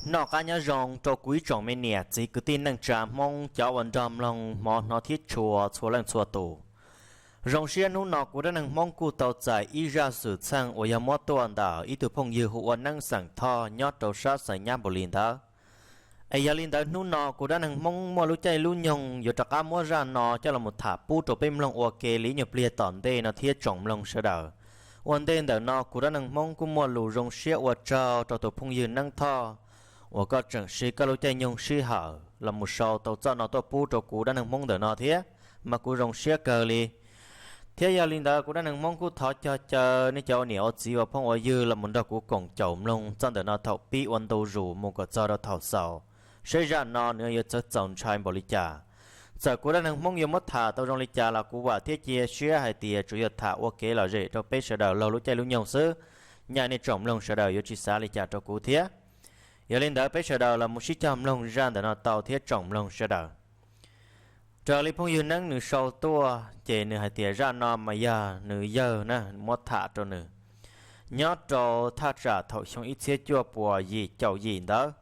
Noj qab nyob zoo rau kuv ib tsoom me niam txiv kwv tij neej tsa Hmoob cov uas nrog mloog hmov hnov thiab tshua txhua leej txhua tus. Zoo siab hnub no kuv Dab Neeg Hmoob kuj tau txais ib zaj xwm txheej uas yog muab tuaj ntawm ib tug phooj ywg hu ua Neeb xeem Thoj nyob rau sab Xais Nyab Npaus Lis ntawd. Es yog li ntawd hnub no kuv Dab Neeg Hmoob muaj lub caij lub nyoog yuav rov qab muab zaj no coj los tham pub rau peb mloog ua ke li nyuag pliag tom ntej no thiab tsoom mloog sawv daws. Ua ntej ntawm no kuv Dab Neeg Hmoob kuj muaj lus zoo siab ua tsaug rau tus phooj ywg Neeb Thoj uas koj tseem siv koj lub caij nyoog sij hawm los mus sau tau txoj no tuaj pub rau kuv Dab Neeg Hmoob ntawm no thiab, mas kuv zoo siab kawg li. Thiab yog li ntawd kuv Dab Neeg Hmoob kuj thov cog caw nej cov ua niam ua txiv ua phooj ua ywg los mus nrog kuv koom caum mloog txoj ntawm no thaum pib ua ntu zus mus kom txog rau thaum xaus, saib zaj no nws yuav txawv txaus ntshai npaum li cas. Txawm kuv Dab Neeg Hmoob yuav muab tham tau zoo li cas los kuv vam thiab cia siab hais tias tsuas yog tham ua kev lom zem rau peb sawv daws laug lub caij lub nyoog xwb, nyaj nej tsoom mloog sawv daws yuav tsis xav li cas rau kuv thiab. Yog li ntawd peb sawv daws los mus sib cog mloog zaj ntawm no tau thiab tsoom mloog sawv daws. Raws li phooj ywg Neeb nws sau tuaj ces nws hais tias zaj no mas yog nws yawg na muab tham rau nws nyob rau thaj tsam thaum xyoo ib txhiab cuaj puas yim caum yim ntawd,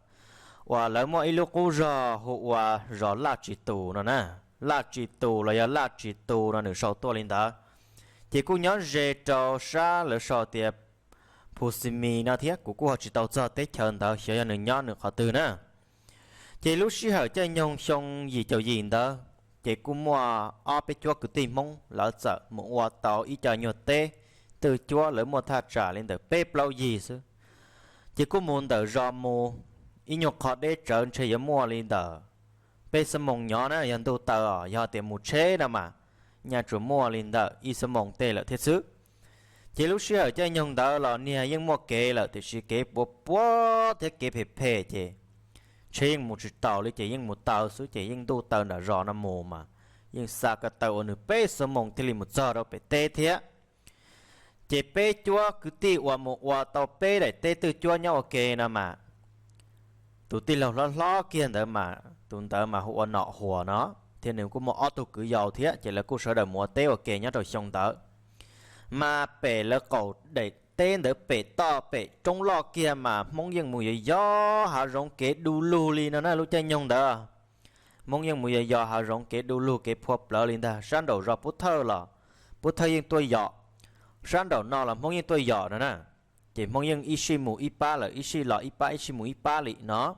uas lawv muaj ib lub qub zog hu ua zos Laj Tsis Tus no na. Laj Tsis Tus los yog Laj Tsis Tus no nws sau tuaj li ntawd, ces kuj nyob ze rau sab lawv sau tias Phu Xi Mis no thiab, kuv kuj ho tsis tau txog teb chaws ntawd xyov yog nws nyob nws qhov twg na. Ces lub sij hawm caij nyoog xyoo yim caum yim ntawd, ces kuj muaj ob peb cuab kwv tij Hmoob lawv txawm mus ua tau ib co nyuag teb twj cuab lawv muaj thaj tsam li ntawm peb plaub yig xwb. Ces kuj mus ntawm zos mus ib nyuag qho deb tsawv ntshe yuav muaj li ntawm peb xuab moos nyob na yog ntuj taw os, yog tias mus tsheb no mas nyaj tsuas muaj li ntawm ib xuab moos tej lawm thiab xwb. Ces lub sij hawm caij nyoog ntawd los niag yeej muaj kev lawm tiam sis kev puas puas thiab kev phem phem ces tsheb yeej mus tsis taus li ces yeej mus taw xwb ces yeej ntuj taw nram zos no mus mas yeej xa ko taw ua nws peb xuab moos thiaj li mus txog rau pem teb thiab. Ces peb cuab kwv tij uas mus ua tau peb daim teb twj cuab nyob ua ke no mas tus tij laug hlob hlob kiag ntawd mas tus ntawd mas hu ua Nom Huas no, thiab nws kuj muaj ob tug kwv yau thiab ces lawv kuj sawv daws mus ua teb ua ke nyob rau xyoo ntawd. Mas pem lawv qaum daim teb ntawd pem toj pem roob loj kiag mas Hmoob yeej mus yos yos hav zoov kev du lug li no na lub caij nyoog ntawd. Hmoob yeej mus yos yos hav zoov kev du lug kev phua plawv li ntag, sab nraum zos Pub Thawj los Pub Thawj yeej tuaj yos, sab nraum no los Hmoob yeej tuaj yos no na. Ces Hmoob yeej ib sij mus ib pab lawm ib sij los ib pab ib sij mus ib pab li no.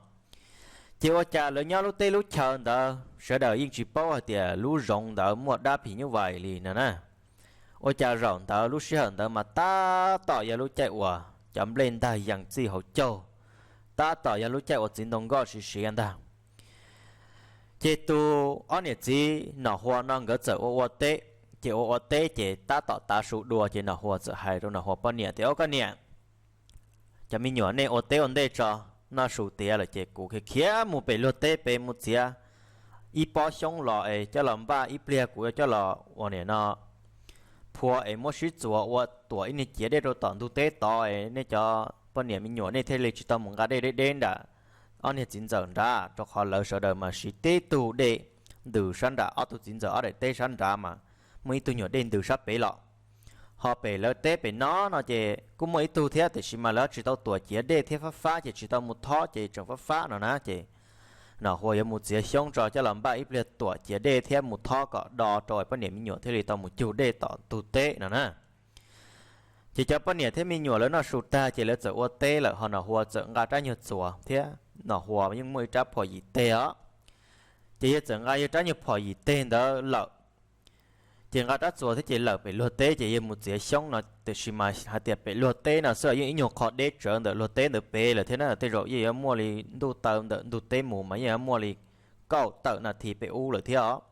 Ces ua cas lawv nyob lub teb lub chaw ntawd sawv daws yeej tsis paub hais tias lub zoov ntawd muaj dab phim nyuj vais li no na. Ua cas zaum ntawd lub sij hawm ntawd mas tab tom yog lub caij uas cov nplej ntag yees txij hauv caug, tab tom yog lub caij uas txiv ntoo nkoj siav siav ntag. Ces tus ob niam txiv Nom Huas no nkawd txawm ua ua teb, ces ua ua teb ces tab tom tav su dua ces Nom Huas txawm hais rau Nom Huas poj niam tias, Au koj niam, cov me nyuam nej ua teb ua ntej tso, noj su tiav lawm ces kuv khiav khiav mus pem luag teb pem mus txiav ib pob xyoob los es coj los npaj ib pliag kuv yuav coj los ua niam no phua es muab sib txuas ua tuam ib niag ciav dej rau tom ntug teb tod es nej cov poj niam me nyuam nej thiaj li tsis tau mus nqa dej deb deb nram ob niag txiv ntxawm nrad, rau qhov lawv sawv daws mas siv tib tug dej ntws sab nram ob tug txiv ntxawm ob daim teb sab nrad mas muaj ib tug nyuam dej ntws sab pem los. Ho pem lawv teb pem no no ces kuj muaj ib tug thiab tiam sis mas lawv tsis tau tuam ciav dej thiab fab fab ces tsis tau mus thob ces tseem fab fab no na ces Nom Huas yuav mus txiav xyoob tso coj los npaj ib pliag tuam ciav dej thiab mus thob kom do rau poj niam me nyuam thiaj li tau mus cug dej tom ntug teb no na. Ces cov poj niam thiab me nyuam lawv noj su tag ces lawv txawm ua teb lawm ho Nom Huas txawm nqa rab nyuag txuas thiab Nom Huas yeej muaj ib rab phom yim teg os. Ces yawg txawm nqa yawg rab nyuag phom yim teg ntawd lawm. Ces nqa rab txuas thiab ces lawm pem luag teb ces yawg mus txiav xyoob no tiam sis mas hais tias pem luag teb no xwb los yeej ib nyuag qho deb tsawv ntawm luag teb ntawd pem lawm thiab na, tej zaum yeej yuav muaj li ntuj taw ntawm ntug teb mus mas yeej yuav muaj li kaum tawm nas this pem ub lawm thiab os.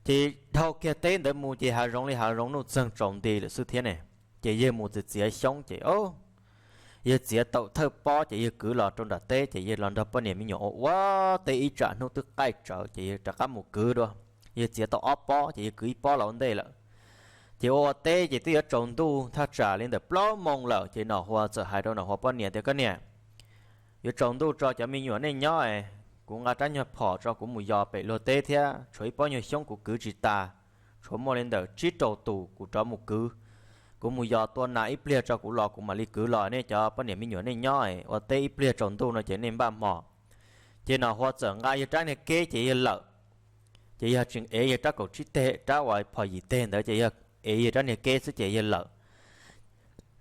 Ces dhau kiag teb ntawd mus ces hav zoov li hav zoov nuj txeeg tsaus nti lawm xwb thiab ne. Ces yawg mus txiav txiav xyoob ces yawg txiav tau thawj pob ces yawg kwv los rau nram teb ces yawg los nrog poj niam me nyuam ua ua teb ib tsam hnub twb qaij tsawv ces yawg rov qab mus kwv dua. Yawg txiav tau ob pob ces yawg kwv ib pob los ua ntej lawm. Ces ua ua teb ces twb yuav tsaus ntuj thaj tsam li ntawm plaub moos lawm ces Nom Huas txawm hais rau Nom Huas poj niam tias, Koj niam, yuav tsaus ntuj tso, cov me nyuam nej nyob es kuv nqa rab nyuag phom tso kuv mus yos pem luag teb thiab tshuav ib pob nyuag xyoob kuv kwv tsis tas, tshuav muaj li ntawm tsib rau tus kuv rov mus kwv. kuv mus yos tua nas ib pliag tso kuv los kuv mam li kwv los, nej cov poj niam me nyuam nej nyob ua teb ib pliag tsaus ntuj no ces nej npaj hmo. Ces Nom Huas txawm nqa yawg rab niag keb ces yawg lawm. Ces yawg tseem ev yawg rab kaum tsib teg, rab uas phom yim teg ntawd ces yawg ev yawg rab niag keb xwb ces yawg lawm.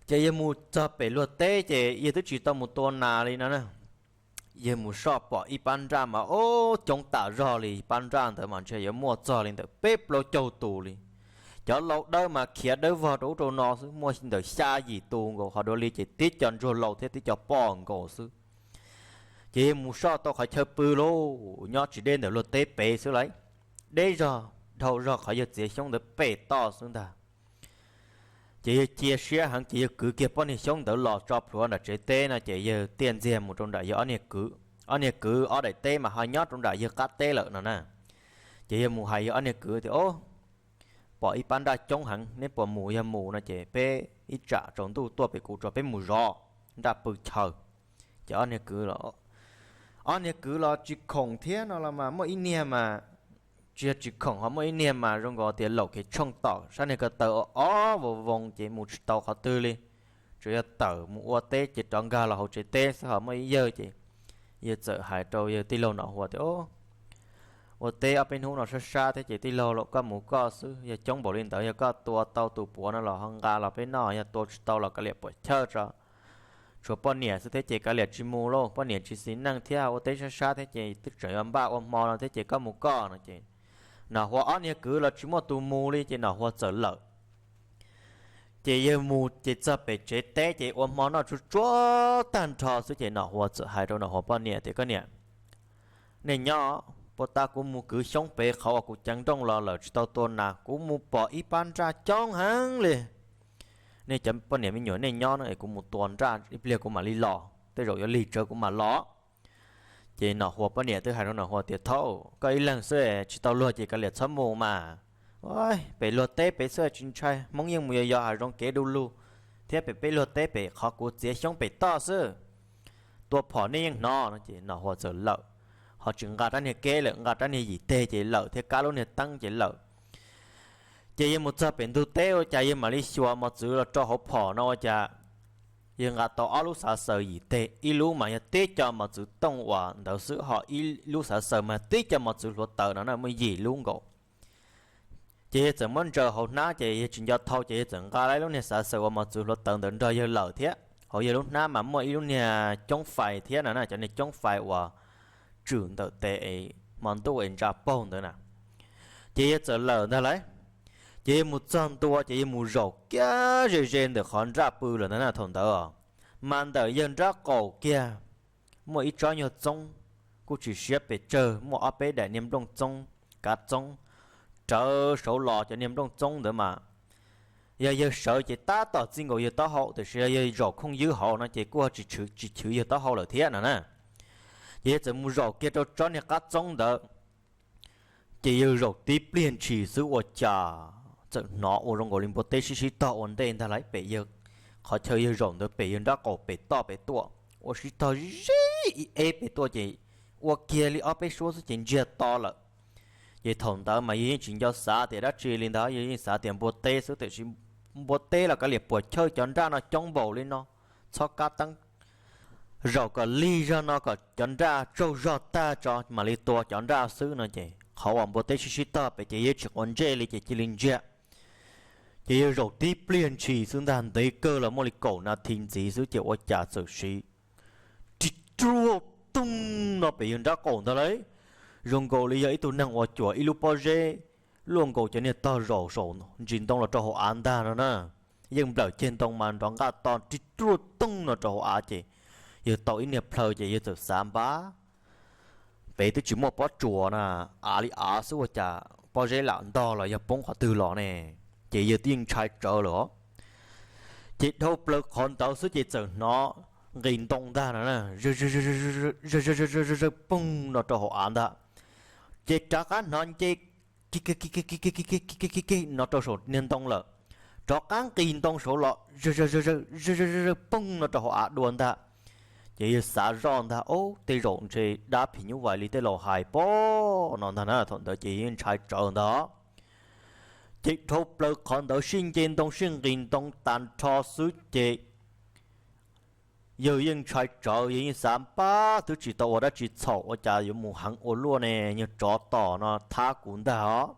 Ces yawg mus txog pem luag teb ces yawg twb tsis tau mus tua nas li no na. Yawg mus soj pom ib pab nraj mas ub coob tas zog li, pab nraj ntawd mas ntshe yuav muaj txog li ntawm peb plaub caug tus li. Cov laus dawb mas khiav dawb vog rau ub rau no xwb, muaj ntawm xya yim tus nkaus, ho dua li ces tib co ntsuag laus thiab tib co poj nkaus xwb. Ces yawg mus soj tau qhov chaw pw lauj, nyob tsis deb ntawm luag teb pem xwb lauj, deb zog dhau zog qhov yawg txiav xyoob ntawd pem toj xwb ntag. Ces yawg cia siab heev ces yawg kwv kiag poj niag xyoob ntawd los tso plhuav nram tsev teb no ces yawg tiaj ntxiag mus rau nram yawg ob niag kwv. Ob niag kwv ob daim teb mas ho nyob rau nram yawg qab teb lawm no na. Ces yawg mus hais yawg ob niag kwv tias, Ob, pom ib pab nraj coob heev, neb puas mus? Yog mus no ces peb ib tsam tsaus ntuj tuaj pem kuv tso peb mus zov nraj pw chaw. Ces ob niag kwv los, ob niag kwv los tsis khoom thiab no los mas muaj ib niag mas, tsis yog tsis khoom, ho muaj ib niag mas zoo nkaus tias laum kev tshooj tom sab niag ko taw ob vos voos ces mus tsis tau qhov twg li. Tsuas yog tawm mus ua teb ces rov nkag los hauv tsev teb xwb, ho muaj ib yawg ces yawg txawm hais rau yawg tij laug Nom Huas tias, Ua teb ob peb hnub no sab sab thiab ces tij laug los koj mus koj xwb, yog coob npaum li ntawd yog koj tua tau tus puav no los ho nqa los peb noj, yog tua tsis tau los kav liam puam chawj tso. Tshuav poj niam xwb thiab ces kav liam tsis mus lauj, poj niam tsis xis neej thiab ua teb sab sab thiab ces twb tseem yuav npaj ua hmo no thiab ces koj mus koj no ces Nom Huas ob niag kwv los tsis muaj tus mus li ces Nom Huas txawm lawm. Ces yawg mus ces txog pem tsev teb ces ua hmo noj tsuag tsuag tag nrho xwb ces Nom Huas txawm hais rau Nom Huas poj niam tias, Koj niam, nej nyob, puag ta kuv mus kwv xyoob pem qhov uas kuv ceev nrooj los lawm tsis tau tua nas, kuv mus pom ib pab nraj coob heev li. Nej cov poj niam me nyuam nej nyob no es kuv mus tua nraj ib pliag kuv mam li los, tej zaum yuav lig tsawv kuv mam los. Ces Nom Huas poj niam twb hais rau Nom Huas tias, Thaub, koj ib leeg xwb tsis tau luag ces kav liam txhob mus mas. Pem luag teb pem xwb tsis ntshai, Hmoob yeej mus yos yos hav zoov kev du lug, thiab pem peb luag teb pem qhov kuv txiav xyoob pem toj xwb, tua phom nej yeej hnov no. Ces Nom Huas txawm lawm, ho tsis nqa rab niag keb lawm, nqa rab niag yim teg ces lawm thiab kab lub niag teeb ces lawm. Ces yawg mus txog pem ntug teb ua cas yawg mam li xyuas mos txwv los rau hauv phom no ua cas yawg nqa tau ob lub xav xaws yim teg, ib lub mas yog tib co mos txwv tooj uas ntawd xwb, ho ib lub xav xaws mas tib co mos txwv hluav taws no na, muaj yim lub nkaus. Ces yawg txawm muab ntsaws hauv hnab ces yawg tsis nco thau ces yawg txawm nqa lub niag xav xaws uas mos txwv hluav taws ntawd nrog yawg lawm thiab. Hauv yawg lub hnab mas muaj ib lub niag coob fais thiab no na, cov niag coob fais uas tswm ntawm tes hmo ntuj es ntsa paug ntawd na. Ces yawg txawm lawm ntag lauj. Ces yawg mus txog ntua ces yawg mus zaum kiag ze ze ntawm qhov nraj pw lawm ntag na thaum ntawd. Mas ntawm yawg nrab qaum kiag muaj ib tsob nyuag txoob, kuj tsis siab pes tsawg, muaj ob peb daim niag nplooj txoob, kav txoob, rawv saud los cov niag nplooj txoob ntawd mas yog yawg sawv ces tab tom txij nkaus yawg taub hau, tiam sis yog yawg zaum khooj ywb hauv no ces kuj tsis chwv, tsis chwv yawg taub hau lawm thiab no na. Ces yawg txawm mus zaum kiag rau tsob niag qab txoob ntawd. Ces yawg zaum tib pliag ntshis xwb ua cas txawm hnov ua zoo nkaus li npua teb sib sib tog ua ntej ntag lauj. Pem yawg, qhov chaw yawg zaum ntawd pem yawg nrab qaum pem toj pem tuaj ua sib tog zib ib eb pem tuaj ces ua kiag li ob peb suab xwb ces ntsiag to lawm. Ces thaum ntawd mas yawg yeej tsis nco xav tias dab tsi li ntawd, yawg yeej xav tias npua teb xwb, tiam sis npua teb los kav liam puas chawj, cov nraj no coob npaum li no, txhob kab teeb, zaum kom lig zog no kom cov nraj tsaug zog tag tso mam li tua cov nraj xwb no ces qhov uas npua teb sib sib tog pem ces yawg tsis quav ntsej li ces cia li ntsiag. Ces yawg zaum tib pliag ntshis xwb ntag, ntev kawg los muaj li kaum nas this ntxiv xwb ces ua cas txawm siv ris ruaj toog no pem yawg nrab qaum ntag lauj. Zoo nkaus li yog ib tug neeg uas cuam ib lub pob zeb luaj nkaus cov niag tog zaum saum ntsis ntoo los rau hauv av ntag no na. Yeej nplawm ceg ntoo mas nrov nqaj to ris ruaj toog no rau hauv av ces yawg tau ib niag plhaw ces yawg txawm xav npab, pem twb tsis muaj pob tsuas na, av li av xwb ua cas pob zeb lam ntog los yog poob qhov twg los ne. Ces yawg twb yeej ntshai tsawv lawm os. Ces dhau plaws qhov ntawd xwb ces txawm hnov nqis ntoo ntag no na, zawg zawg zawg zawg poog no rau hauv av ntag. Ces rov qab hnov nce ki ki ki ki ki ki ki ki ki ki no rau saum niag ntoo lawm, rov qab nqis ntoo saud los zawg zawg zawg zawg zawg zawg poog no rau hauv av dua ntag. Ces yawg xav zoj ntag, Ob, tej zaum ntshe dab phim nyuj vais li tej laus hais pob no ntag na. Thaum ntawd ces yawg ntshai tsawv ntag. Ces dhau plaws qhov ntawd sib nce ntoo sib nqis ntoo tag nrho xwb ces yawg yeej ntshai tsawv, yawg yeej xav npab twb tsis tau ua dab tsi txhaum ua cas yuav mus heev ua luaj ne, yog tsov tom no thab kuv ntag os.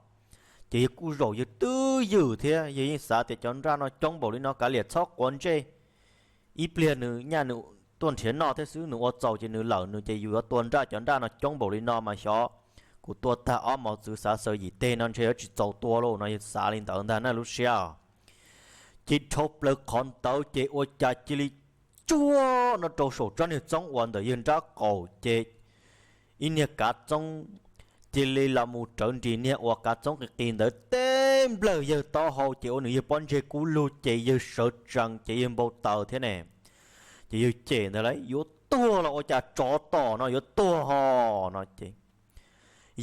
Ces yawg kuj zaum yawg twb ywm thiab, yawg yeej xav tias cov nraj no coob npaum li no kav liam txhob quav ntsej. Ib pliag nws nyaj nws tuaj nrhiav noj thiab xwb, nws ua txaus ces nws lawm, nws ces yus yuav tua nraj, cov nraj no coob npaum li no mas xyov kuv tua tag ob mos txwv xav xaws yim teg no ntshe yuav tsis txaus tua lauj no, yawg xav li ntawd ntag na lub siab. Ces dhau plaws qhov ntawd ces ua cas cia li tsuag no rau saum tsob niag txoob uas ntawm yawg nrab qaum ces ib niag kav txoob cia li los mus rawv nris niag uas kav txoob qis qis ntawd teb nplawg yawg taub hau ces ua nws yawg pob ntseg kub lug ces yawg sawv tsees ces yawg npau taws thiab ne. Ces yawg cem ntag lauj, yuav tuag los ua cas tsov tom no yuav tuag ho no ces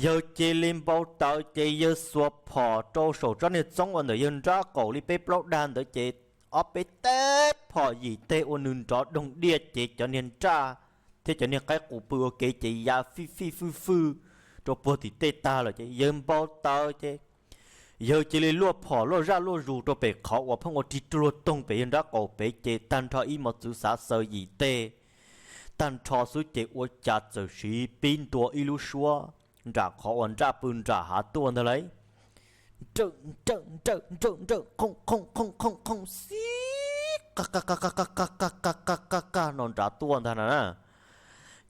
yawg cia li npau taws ces yawg xuas phom rau saum tsob niag txoob uas ntawm yawg nrab qaum li peb plaub dag ntawd ces ob peb teg phom yim teg ua nws nrov doog diaj ces cov niag nraj thiab cov niag qaib qus pw ua ke ces ya fij fij fwj fwj rau puag tim tej tag lawm ces yawg npau taws ces yawg cia li luaj phom luaj zaj luaj zus rau pem qhov uas pheej ua rig ruaj toog pem yawg nrab qaum pem ces tag nrho ib mos txwv xav xaws yim teg tag nrho xwb ces ua cas txawm siv pib ntua ib lub suab nram qhov uas nraj pw nram hav tuaj ntag lauj. Nrawm nrawm nrawm nrawm nrawm, qhoo qhoo qhoo qhoo qhoo, xib qa qa qa qa qa qa qa qa qa qa no nrad tuaj ntag na.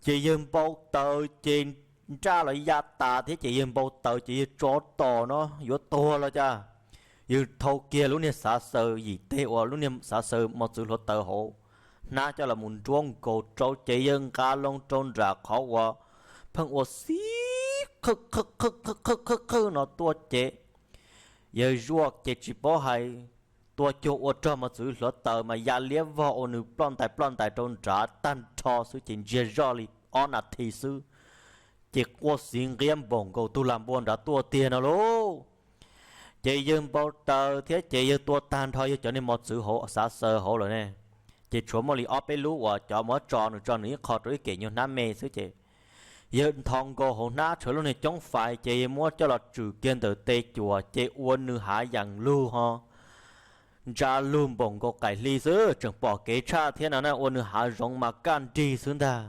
Ces yawg npau taws ces nraj los ya tas thiab ces yawg npau taws ces yawg tsov tom no yuav tuag los cas. Yawg thau kiag lub niag xav xaws yim teg uas lub niag xav xaws mos txwv hluav taws hauv hnab coj los mus nruab nkaus rau ces yawg nqa loo rau nram qhov uas pheej ua xib qhawj qhawj qhawj qhawj qhawj no tuaj ces yawg zuaj ces tsis paub hais, tua cuag ua rog mos txwv hluav taws mas ya liab vog ua nws ploj ntais ploj ntais rau nrad tag nrho xwb ces ntsiag zoj li ob nas this xwb ces quaj xiv nqiab npaum nkaus tug lag npua nrad tuaj tiag no lauj. Ces yawg npau taws thiab ces yawg tua tag nrho yawg cov niag mos txwv hauv xav xaws hauv lawm ne, ces tshuav muaj li ob peb lub uas cov muab tso nws tso nws ib qho rau ib kem nyuag hnab me xwb ces yawg ntho nkaus hauv hnab tshuav lub niag coob fais ces yawg muab coj los tswm kiag ntawm tes cuam ces ua nws hav yees lug ho ntsa lug npaum nkaus qaim hli xwb, tseem pom kev tshaj thiab no na, ua nws hav zoov mas kaj nrig xwb ntag.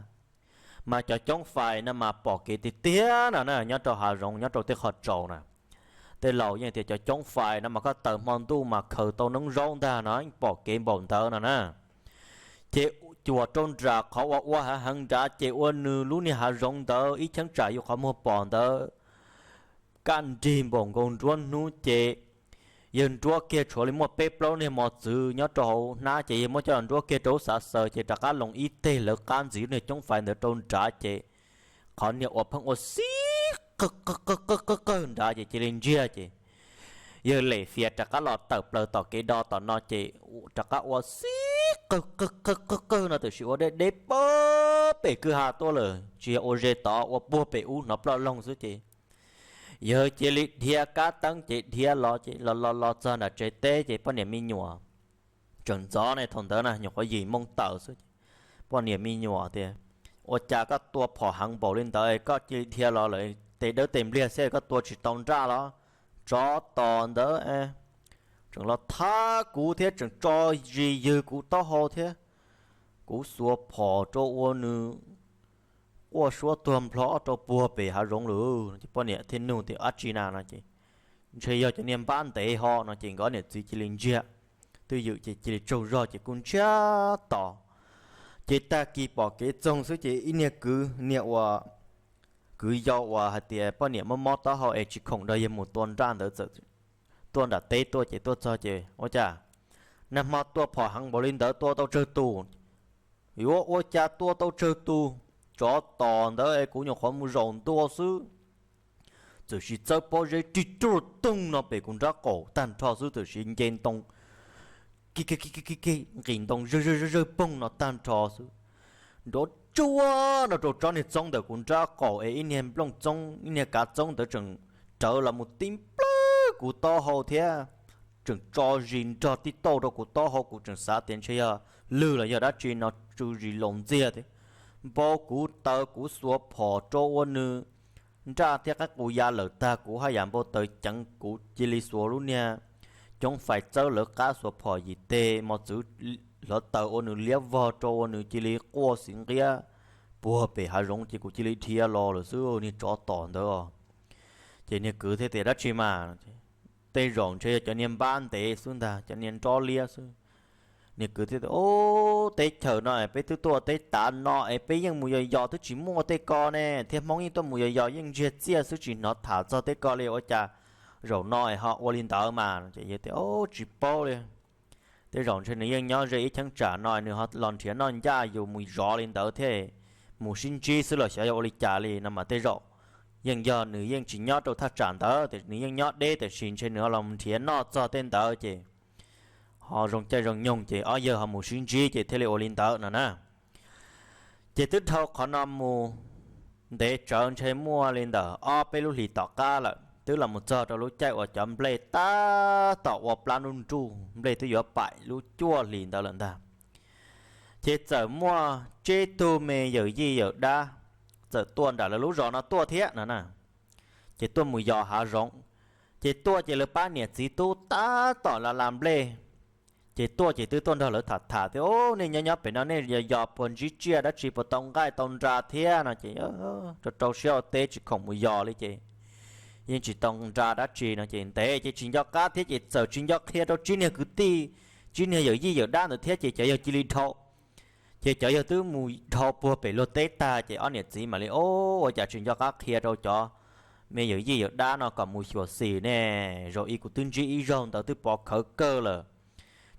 Mas cov coob fais no mas pom kev tiag tiag no na, nyob rau hav zoov nyob rau tej qhov tsaus na. Tej laus yeej tias cov coob fais no mas koj taws hmo ntuj mas khaws tau noob zaub ntag no, pom kev npaum ntawd no na. Ces cuam rau nram qhov uas ua hav heev nrad ces ua nws lub niag hav zoov ntawd ib cheeb tsam yus qhov muag pom ntawd kaj nrig npaum nkaus nruab hnub ces yawg nruab kiag tshuav li muaj peb plaub niag mos txwv nyob rau hauv hnab ces yawg muab coj los nruab kiag rau lub xav xaws ces rov qab loo ib teg lawv qab ntxiv lub niag coob fais ntawd rau nrad ces qhov niag uas pheej ua xib qawg qawg qawg qawg qawg nrad ces cia li ntsiag ces yawg lem fias rov qab los tawm plaws tom kev do tom no ces rov qab ua xib qawg qawg qawg qawg qawg no tam sim ua deb deb pag pem kwj ha tuaj lawm, tsis yog ua ze tod, ua puag pem ub hnov ploj loog xwb ces yawg cia li dhia kab teeb ces dhia los ces los los los txog nram tsev teb ces poj niam me nyuam tseem ntxov ne, thaum ntawd na nyuam qhuav yim moo tawm xwb. Poj niam me nyuam tias, ua cas koj tua phom heev npaum li ntawd koj cia li dhia los lawm, tes dawb tes npliag xwb koj tua tsis tau nraj los? Tsov tom ntawd tseem los thab kuv thiab tseem tso zis ywg kuv taub hau thiab. Kuv xuas phom rau ua nws quaj suab tuag nplho rau puag pem hav zoov lawm. Ces poj niam thiaj nug tias, dab tsi na no ces, ntshe yog cov niag npab ntev ho no ces nkawd niam txiv cia li ntsiag. Twj ywm ces cia li tsaug zog ces kuj ntsiag to. Ces tag kis pom kev txoog xwb ces ib niag kwv, niag uas kwv yau uas hais tias poj niam mob mob taub hau es tsis khoom nrog yawg mus tua nraj ntawd txawm tuaj nram teb tuaj ces tuaj txog ces, ua cas nag hmo tua phom heev npaum li ntawd tua tau tsawg tus? Yuav ua cas tua tau tsawg tus? Tsov tom ntawd es kuv nyuam qhuav mus zaum ntua xwb, txawm sis txawb pob zeb rig ruaj toog no pem kuv nrab qaum tag nrho xwb, txawm sis nce ntoo, nqis ntoo zawg zawg zawg zawg poog no tag nrho xwb. Nrov tsuag no rau tsob niag txoob ntawm kuv nrab qaum es ib niag nplooj txoob ib niag kav txoob ntawd tseem rawv los mus tib nplawg kuv taub hau thiab, tseem tso zis nrog tib tauj rau kuv taub hau, kuv tseem xav tias ntshe yog lwg los yog dab tsi no tsw zis laus ntxiag thiab. Npau kuv taws kuv xuas phom rau ua nws nraj thiab qaib qus ya lawm tag, kuv haj yam npau taws ceev, kuv cia li xuas lub niag coob fais txawb lawv qab, xuas phom yim teg mos txwv hluav taws ua nws liab vog rau ua nws cia li quaj xiv nqiab puag pem hav zoov ces kuv cia li dhia los lawm xwb niag tsov tom ntawd. Ces niag kwv thiaj tias, Dab tsi mas? Tej zaum ntshe yog cov niag npab ntev xwb ntag, cov niag nrob liab xwb. Niag kwv thiaj tias, Ub, teb chaws no peb twb tuaj teb tav no es peb yeej mus yos yos twb tsis muaj tej ko ne, thiab Hmoob yeej tuaj mus yos yos yeej ntsiag txiaj xwb tsis hnov tham txog tej ko li, ua cas zaum no es ho ua li ntawd mas? Ces yawg tias, Ub, tsis paub li. Tej zaum ntshe nws yeej nyob ze ib cheeb tsam no, nws ho los nrhiav noj ncaj yus mus zov li ntawd thiab mus sib ntsib xwb los xyov yog ua li cas li no mas tej zaum yeej yog nws yeej tsis nyob rau thaj tsam ntawd, nws yeej nyob deb tiam sis ntshe nws ho los nrhiav noj txog tej ntawd ces ho zoo caij zoo nyoog ces ob yawg ho mus sib ntsib ces thiaj li ua li ntawd no na. Ces twb dhau qhov no mus ntev tsawv ntshe muaj li ntawm ob peb lub hlis tom qab lawm, twb los mus txog rau lub caij uas cov nplej tab tom ua plab nruj nruj, nplej twb yuav paim lub cuaj hlis ntawd lawm ntag. Ces txawm muaj tsib tug me yawm yij yawm dab txawm tuaj nram lawv lub zos no tuaj thiab no na. Ces tuaj mus yos hav zoov, ces tuaj ces lawv pab niam txiv tub tab tom la la nplej. Ces tuaj ces twb tuaj nrog lawv tham tham tias, Ub, nej nyob nyob pem no nej yos yos puas ntsib tsiaj dab tsi, puas tau nqaij tau nra thiab no ces rau rau siab ua teb tsis khoom mus yos li ces yeej tsis tau nra dab tsi no ces ntev ces tsis nco qab thiab ces txawm tsis nco qhia rau tsib niag kwv tij, tsib niag yawm yij yawm dab ntawd thiab ces cov yawg cia li dhau. Ces cov yawg twb mus dhau puag pem luag teb tag ces ob niam txiv mam li, Ub, ua cas tsis nco qab qhia rau cov me yawm yij yawm dab no kom mus xyuam xim ne? Zaum ib kuv twb ntsib ib zaug ntawd twb pov khawv kawg lawm,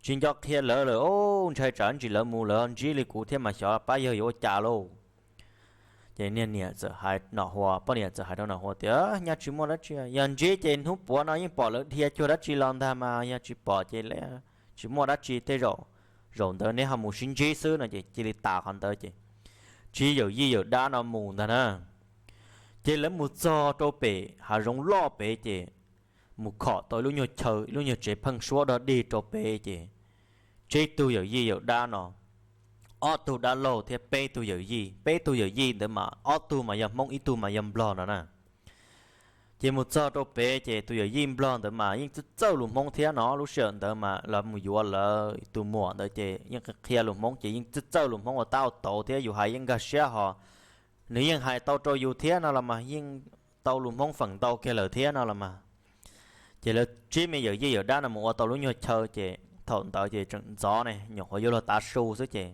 tsis nco qhia lawv lawm, ub, ntshai tsam ntsis lawv mus lawv ntsib li kuv thiab mas xyov pab yawg yuav ua cas lauj. Ces niag niam txawm hais no, poj niam txawm hais rau no hais tias, Nyaj tsis muaj dab tsi, yog ntsib ces hnub puav no yeej pom lawv dhia cuag dab tsi los ntag mas, yog tsis pom ces tsis muaj dab tsi, tej zaum zaum ntawd neb ho mus sib ntsib xwb no ces cia li tas qhov ntawd ces tsib yawm yij yawm dab no mus ntag na. Ces lawv mus txog rau pem hav zoov loj pem ces mus khom tau ib lub nyuag chaw, ib lub nyuag tsev pheej suab dog dig rau pem ces tsib tug yawm yij yawm dab no, ob tug dab laug thiab peb tug yawm yij, peb tug yawm yij ntawd mas ob tug mas yog Hmoob ib tug mas yog Nplog no na. Ces mus txog rau pem ces tus yawm yij Nplog ntawd mas yeej txawj txawj lus Hmoob thiab no, lub sij hawm ntawd mas lawv mus yuav lawv tus muam ntawd ces yeej qhia lus Hmoob ces yeej txawj txawj lus Hmoob ua tab ua tauv thiab yus hais yeej nkag siab ho nws yeej hais tau rau yus thiab no los mas yeej tau lus Hmoob feem ntau kiag lawm thiab no los mas. Ces lawv tsib me yawm yij yawm dab no mus ua tau lub nyuag chaw ces thaum ntawd ces tseem ntxov ne, nyuam qhuav yuav luag tav su xwb ces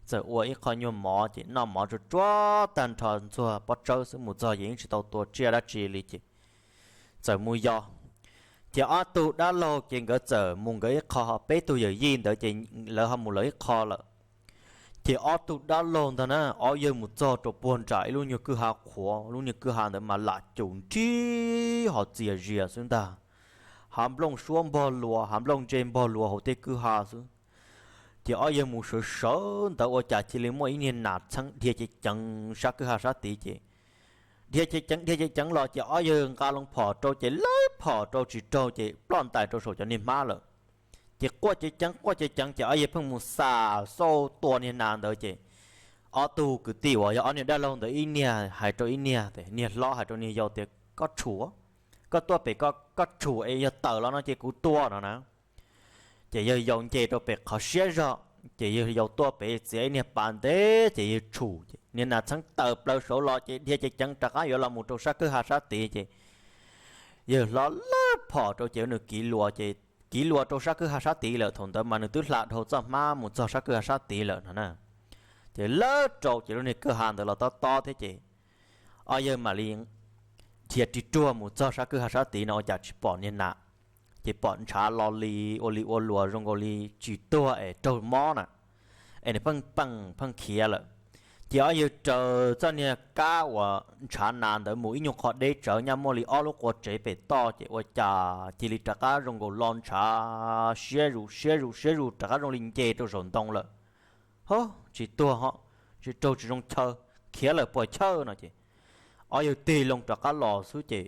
txawm ua ib qho nyuag mov ces noj mov tsuag tsuag tag nrho ntxuag pob tsawb xwb, mus txog ces yeej tsis tau tua tsiaj dab tsi li ces txawm mus yos. Ces ob tug dab laug ces nkawd txawm mus nkawd ib qho, peb tug yawm yij ntawd ces lawv ho mus lawv ib qho lawm. Ces ob tug dab laug ntag na, ob yawg mus txog rau puag nram ib lub nyuag kwj ha qhuav, lub nyuag kwj ha ntawd mas lam cum nrig ho txias zias xwb ntag. Hav nplooj suab npog luas, hav nplooj ntse npog luas hauv tej kwj ha xwb. Ces ob yawg mus sawv sawv ntawd ua cas cia li muaj ib niag nas txheeb dhia ceev ceev sab kwj ha sab tid ces dhia ceev ceev dhia ceev ceev los ces ob yawg nqa loo phom rau ces lawv phom rau tsis raug ces ploj ntais rau saum cov niag hmab lawm. Ces quaj ceev ceev quaj ceev ceev ces ob yawg pheej mus xa xauj tua niag nas ntawd ces ob tug kwv tij uas yog ob niag dab laug ntawd ib niag hais rau ib niag, niag hlob hais rau niag yau tias, Koj tshum, koj tuaj pem ko koj tshum es yog tawm los no ces kuv tua no na. Ces yawg yau nce rau pem qhov siab zog ces yawg yau tuaj pem txiav ib niag pas ntev ces yawg tshum ces niag nas txheeb tawm plaws saud los ces dhia ceev ceev rov qab yuav los mus rau sab kwj ha sab tid ces yawg hlob lawv phom rau ces nws kiv luas ces kiv luas rau sab kwj ha sab tid lawm. Thaum ntawd mas nws twb hla dhau txoj hmab mus txog sab kwj ha sab tid lawm no na. Ces lawv rau ces lub niag kwj ha ntawd los tob tob thiab ces ob yawg mam li dhia ris ruag mus txog sab kwj ha sab tid no ua cas tsis pom niag nas, ces pom ntshav lo li ua li ua luas zoo nkaus li tsis tuag es raug mob na, es nws pheej peem pheej khiav lawm. Ces ob yawg raws txoj niag kab uas ntshav nas ntawd mus ib nyuag qho deb tsawv nyaj muaj li ob lub qua tsev pem toj ces ua cas cia li rov qab zoo nkaus lo ntshav siab zus siab zus siab zus rov qab zoo li nce rau saum ntoo lawm. Ho, tsis tuag ho, tsis raug tsis zoo chaw, khiav lawm puas chawj no ces ob yawg tig loo rov qab los xwb ces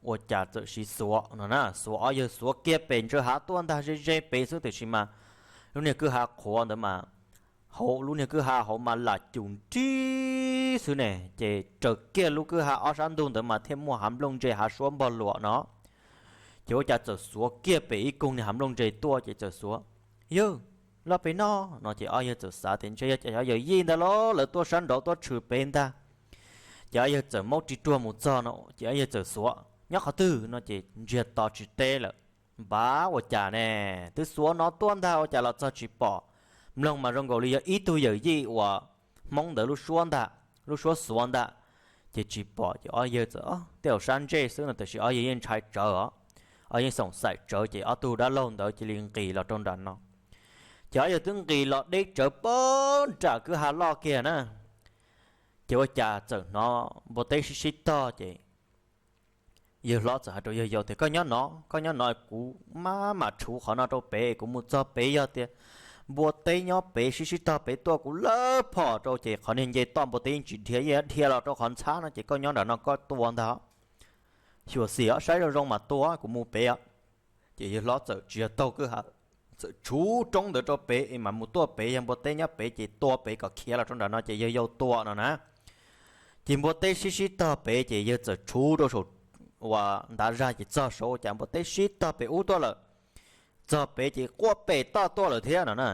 ua cas txawm siv xuav no na, xuav ob yawg xuav kiag pem ntsawj hav tuaj ntag ze ze pem xwb tiam sis mas lub niag kwj ha qhuav ntawd mas hauv lub niag kwj ha hauv mas lam cum nrib xwb ne, ces raws kiag lub kwj ha ob sab ntug ntawd mas thiaj muaj hav nplooj ntse hav suab npog luam no. Ces ua cas txawm xuav kiag pem ib koog niag hav nplooj ntse tuaj ces txawm xuav, Yawg, los pem no. No ces ob yawg txawm xav tias ntshe yog cov yawm yij ntag los lawv tuaj sab nraud tuaj tshwm pem ntag. Ces ob yawg txawm maub ris ruag mus txog no ces ob yawg txawm xuav nyob qhov twg no ces ntsiag to tsis teb lawm. Npav ua cas ne, twb xuav no tuaj ntag ua cas los txog tsis pom. Mloog mas zoo nkaus li yog ib tug yawm yij uas Hmoob ntawd lub suab ntag, lub suab xuav ntag. Ces tsis pom ces ob yawg txawm, Tej zaum sab ntsej xwb no, tab sis ob yawg yeej ntshai tsawv os. Ob yawg xoom xaim tsawv ces ob tug dab laug ntawd cia li nqis los rau nram no. Ces ob yawg twb nqis los deb tsawv pag nram kwj ha loj kiag na. Ces ua cas txawm hnov npua teb sib sib tog ces yawg hlob txawm hais rau yawg yau tias, Koj nyob no, koj nyob no, kuv mam mam tshuv qhov no rau pem, kuv mus txog pem yog tias npua teb nyob pem sib sib tog pem tuaj kuv lawb phom rau ces qhov niag nce toj npua teb yeej tsis dhia, yeej dhia los rau qhov ntxhab no ces koj nyob nram no koj tua ntag. Xyuam xim os, saib zoo zoo mas tua, kuv mus pem os. Ces yawg hlob txawm tsis yog taug kwj ha, txawm tshuv roob ntawd rau pem es mam mus tuaj pem, yog npua teb nyob pem ces tua pem kom khiav los rau nram no ces yawg yau tua no na. Ces npua teb sib sib tog pem ces yawg txawm tshuv rau saum uas ntav zag ces txog saud ua cas npua teb sib tog pem ub tuaj lawm. Txog pem ces quaj pem toj tuaj lawm thiab no na.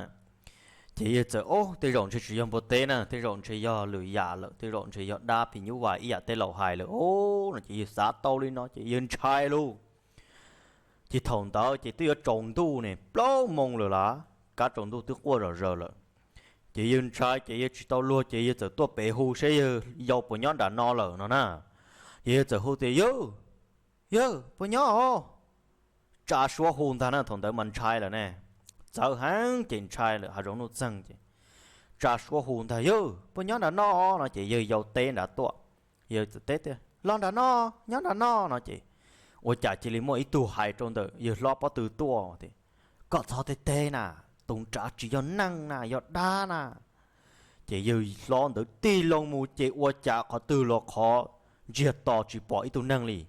Ces yawg txawm, Ub, tej zaum ntshe tsis yog npua teb na, tej zaum ntshe yog lwm yam lawm, tej zaum ntshe yog dab phim nyuj vais ib yam tej laus hais lawm os no ces yawg xav tau li no ces yawg ntshai lauj. Ces thaum ntawd ces twb yuav tsaus ntuj ne, plaub moo lawm las, kab tsaus ntuj twb quaj zom zaws lawm. Ces yawg ntshai ces yawg tsis tau luag ces yawg txawm tuaj pem hu seb yawg yau puas nyob nram no lawm no na. Ces yawg txawm hu tias, Yawg, yawg puas nyob os? Tsa suab hu ntag na, thaum ntawd mas ntshai lawm ne, txawv heev ces ntshai lawm hav zoov nuj txeeg ces tsa suab hu ntag, Yawg puas nyob nram no? No ces yawg yau teb nrad tuaj. Yawg txawm teb tias, Los nram no, nyob nram no. No ces ua cas cia li muaj ib tug hais rau ntawm yawg hlob pob tw tuaj tias, Koj txhob teb teb na, tus nrad tsis yog neeg na, yog dab na. Ces yawg hlob ntawd tig loo mus ces ua cas qhov twg los qhov ntsiag to tsis pom ib tug neeg li.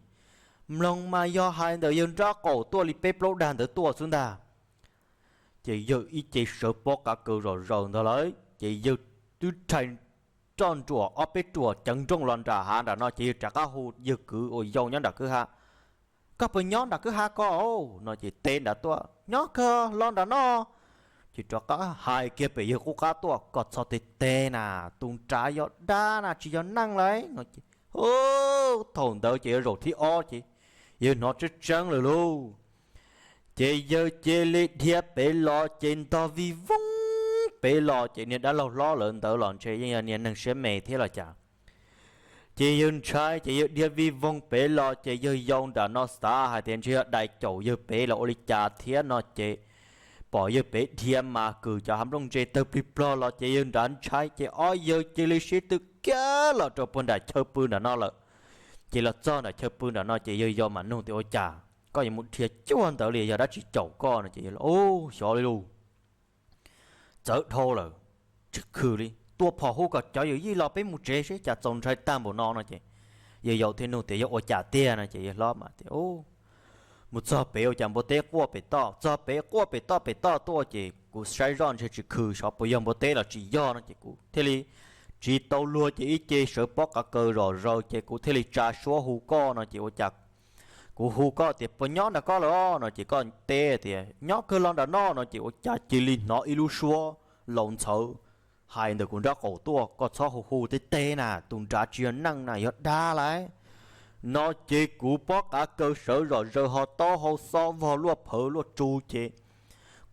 Mloog mas yog hais ntawm yawg nrab qaum tuaj li peb plaub dag ntawd tuaj xwb ntag. Ces yawg ib ce sawv pob qav kaws zom zaws ntag lauj, ces yawg twb rhais roj nruam ob peb ruam ceev nrooj los nram hav nram no ces yawg rov qab hu yawg kwv uas yau nyob nram kwj ha, Koj puas nyob nram kwj ha ko? No ces teb nrad tuaj, Nyob kawg, los nram no. Ces rov qab hais kiag pem yawg qub qab tuaj, Koj txhob teb teb na, tus nrad yog dab na, tsis yog neeg lauj. No ces thaum ntawd ces yawg zaum thib ob ces yawg hnov tseeb tseeb lawm lauj. Ces yawg cia li dhia pem los ces ntog vij voog pem los ces niag dab laug hlob lawv ntawd los ntshe yeej yog niag neeg siab me thiab los cas. Ces yawg ntshai ces yawg dhia vij voog pem los ces yawg yau nram no xav hais tias ntshe yog dais caum yawg pem los ua li cas thiab no ces pom yawg pem dhia mas kwm cov hav nplooj ntse tawg plig plog los ces yawg nrad ntshai ces ob yawg cia li sib tw kiag los rau puag nram chaw pw nram no lawm. Ces los txog nram chaw pw nram no ces yawg yau mam nug tias, Ua cas koj yuav mus dhia cuag ntawd li, yog dab tsi caum koj? No ces yawg, Ub, xyov li lauj, txawv dhau lawm, tsis khw li, tua phom hu kom cov yawm yij los peb mus tsev seb cas txaus ntshai tag npaum no. No ces yawg yau thiaj nug tias, Yog ua cas tiag? No ces yawg hlob mas tias, Mus txog pem ua cas npua teb quaj pem toj, txog pem quaj pem toj pem toj tuaj ces kuv saib zoj ntshe tsis khw, xyov puas yog npua teb los tsis yog. No ces kuv thiaj li tsis tau luag ces ib ce sawv pob qav kaws zom zaws ces kuv thiaj li tsa suab hu koj no ces ua cas kuv hu koj tias, Puas nyob nram koj lawm? No ces koj teb tias, Nyob kawg, los nram no. No ces ua cas cia li hnov ib lub suab laus ntxhawv hais ntawm kuv nrab qaum tuaj, Koj txhob hu hu teb teb na, tus nrad tsis yog neeg na, yog dab lauj. No ces kuv pob qav kaws sawv zom zaws ho taub hau xob vog luaj phawv luaj tsu ces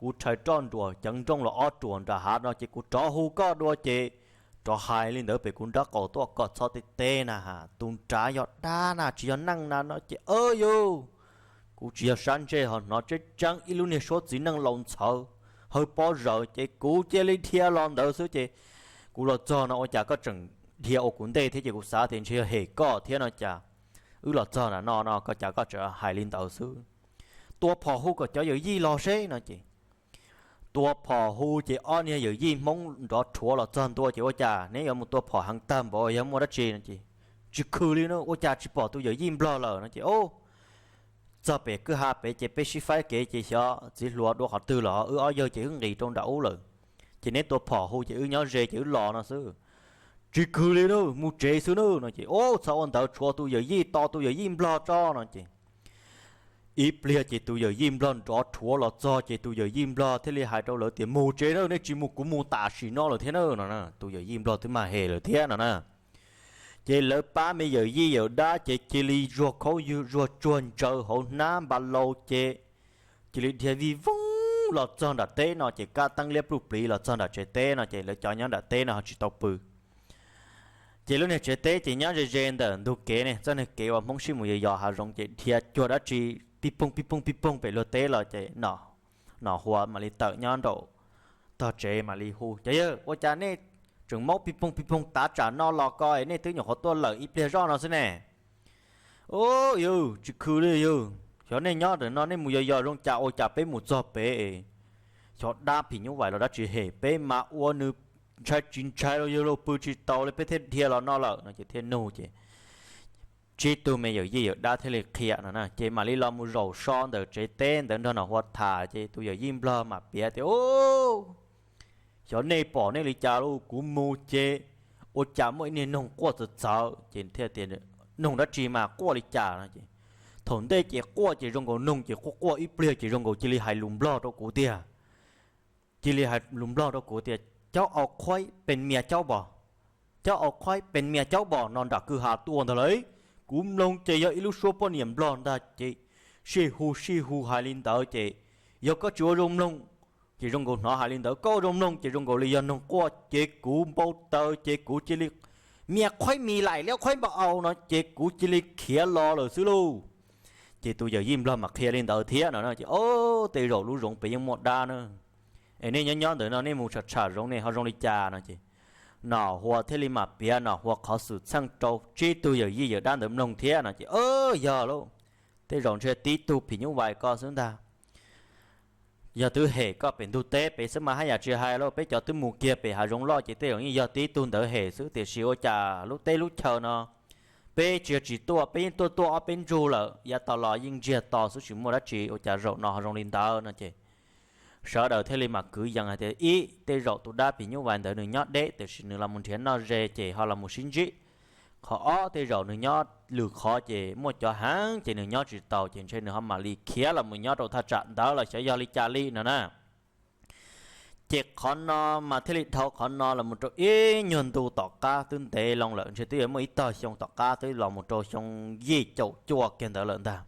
kuv rhais roj nruam ceev nrooj los ob ruam nram hav no ces kuv rov hu koj dua ces rov hais li ntawd pem kuv nrab qaum tuaj, Koj txhob teb teb na, tus nrad yog dab na, tsis yog neej na. No ces, Yawg, kuv tsis yog sab ntsej ho hnov tseeb tseeb ib lub niag suab txiv neej laus ntxhawv hawv pob zaws ces kuv cia li dhia los ntawd xwb ces kuv los txog no ua cas koj tseem dhia ua kuv ntej thiab ces kuv xav tias ntshe yog hem koj thiab no cas wb los txog nram no no koj cas koj tseem hais li ntawd xwb. Tua phom hu kom cov yawm yij los seb. No ces tua phom hu ces ob niag yawm yij Hmoob nrov rhuav los txog ntua ces ua cas neb yuav mus tua phom heev tag npaum, yog muaj dab tsi? No ces, Tsis khw li no, ua cas tsis pom tus yawm yij Nplog lawm? No ces, Txog pem kwj ha pem ces peb sib faib kev ces xyov txiv hluas dua qhov twg los wb ob yawg ces wb nqis rau nram ub lawm. ces neb tua phom hu ces wb nyob ze ces wb los no xwb. Tsis khwv li na, mus tsev xwb na no ces, Ub, txhob ua ntawd, tshuav tus yawm yij, tos tus yawm yij nplog tso no ces ib pliag ces tus yawm yij nplog nrov rhuav los txog ces tus yawm yij nplog thiaj li hais rau lawv tias, Mus tsev na, nej tsis mus kuv mus tam sim no lawm thiab na no. Tus yawm yij nplog twb mag hem lawm thiab no na. Ces lawv pab me yawm yij yawm dab ces cia li zuag khaub zuag tsuag ntsaws hauv hnab npa lau ces cia li dhia vij voog los txog nram teb no ces kab teeb liab pluj pliv los txog nram tsev teb no ces lawv cov nyob nram teb no ho tsis tau pw. Ces lub niag tsev teb ces nyob ze ze ntawm ntug kev ne, txoj niag kev uas Hmoob sib mus yos yos hav zoov ces dhia cuag dab tsi pij poog pij poog pij poog pem luag teb los ces Nom Huas mam li tawm nyob nraum tog tsev mam li hu, Cov yawg, ua cas nej tseem maub pij poog pij poog tav tsam no los ko es nej twb nyuam qhuav tuaj lawm ib pliag zoj no xwb ne? Ub, yawg, tsis khwv li yawg, xyov nej nyob ntawm no nej mus yos yos zoo cas ua cas peb mus txog pem es xyov dab phim nyuj vais los dab tsi hem peb mas ua nws ntshai tsis ntshai los yawg, los pw tsis taus li peb thiaj dhia los no lawm no ces thiaj nug ces tsib tug me yawm yij yawm dab thiaj li qhia no na ces mam li los mus zaum so ntawm tsev teb ntawd nrog Nom Huas tham ces tus yawm yij nplog mam piav tias, Ub, xyov nej pom nej li cas lauj, kuv mus ces ua cas muaj ib niag noog quaj txawv txawv ces thiaj tias, Noog dab tsi mas quaj li cas no ces thaum ntej ces quaj ces zoo nkaus noog ces quaj quaj ib pliag ces zoo nkaus cia li hais lus nplog rau kuv tiag. Cia li hais lus nplog rau kuv tias, Caub au khuaib pes mias caub npos, caub au khuaib pes mias caub npos no nram kwj ha tuaj ntag lauj. Kuv mloog ces yog ib lub suab poj niam nplog ntag ces sij hu sij hu hais li ntawd ces yog koj tsis ua zoo mloog ces zoo nkaus hnov hais li ntawd, koj ua zoo mloog ces zoo nkaus li yog noog quaj ces kuv npau taws ces kuv cia li mias khuaib mis laim liab khuaib npau au no ces kuv cia li khiav los lawm xwb lauj. Ces tus yawm yij nplog mam qhia li ntawd thiab no ces, Ob, tej zaum lub zoov pem yeej muaj dab na. Es nej nyob nyob ntawm no nej mus tsham tsham zoov ne ho zoo li cas no ces Nom Huas thiaj li mam piav Nom Huas qhov xwm txheej rau tsib tug yawm yij yawm dab ntawd mloog thiab no ces, Yog lauj, tej zaum ntshe tib tug phim nyuj vais ko xwb ntag. Yog twb hem koj pem ntug teb pem xwb mas haj yam tsis hais lauj, peb cov twb mus kiag pem hav zoov loj ces tej zaum yeej yog tib tug ntawd hem xwb, tiam sis ua cas lub teb lub chaw no peb tsis yog tsis tuaj, peb yeej tuaj tuaj ob peb ntsug lawm, yav tas los yeej ntsiag to xwb tsis muaj dab tsi, ua cas zaum no ho zoo li ntawd no ces sawv daws thiaj li mam kwv yees hais tias, Ib, tej zaum tus dab phim nyuj vais ntawd nws nyob deb tiam sis nws los mus nrhiav noj ze ces ho los mus sib ntsib. Qhov ob, tej zaum nws nyob lwm qhov ces muaj cov heev ces nws nyob tsis taus ces ntshe nws ho mam li khiav los mus nyob rau thaj tsam ntawd los xyov yog li cas li no na. Ces qhov no mas thiaj li dhau qhov no los mus rau ib nyuag ntu tom qab twb ntev loo lawm, ntshe twb yuav muaj ib tog xyoo tom qab twb los mus rau xyoo yim caum cuaj kiag ntawd lawm ntag.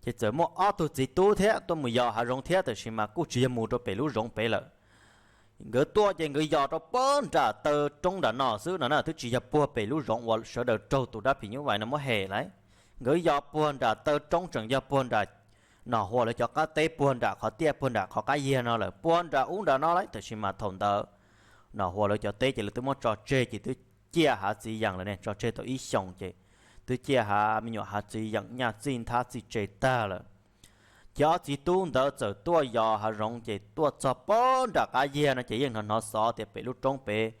Ces txawm muaj ob tug txiv tub thiab tuaj mus yos hav zoov thiab, tiam sis mas kuj tsis yog mus rau pem lub zoov pem lawm. Nkawd tuaj ces nkawd yos rau puag nram taw roob nram no xwb no na, twb tsis yog puag pem lub zoov uas sawv daws raug tus dab phim nyuj vais no muab hem lauj. Nkawd yos puag nram taw roob, tseem yog puag nram Nom Huas lawv cov qab teb, puag nram qhov tiaj, puag nram qhov qab yiag no lawm, puag nram ub nram no lauj. Tiam sis mas thaum ntawd Nom Huas lawv cov teb ces lawv twb muab tso tseg ces twb ciaj hav txiv yees lawm ne, tso tseg tau ib xyoos ces twb ciaj hav me nyuam hav txiv yeem nyaj txij nthab txij tse tag lawm. Ces ob txiv tub ntawd txawm tuaj yos hav zoov ces tuaj txog puag nram qab yiag no ces yeej hnov hnov xov tias pem lub roob pem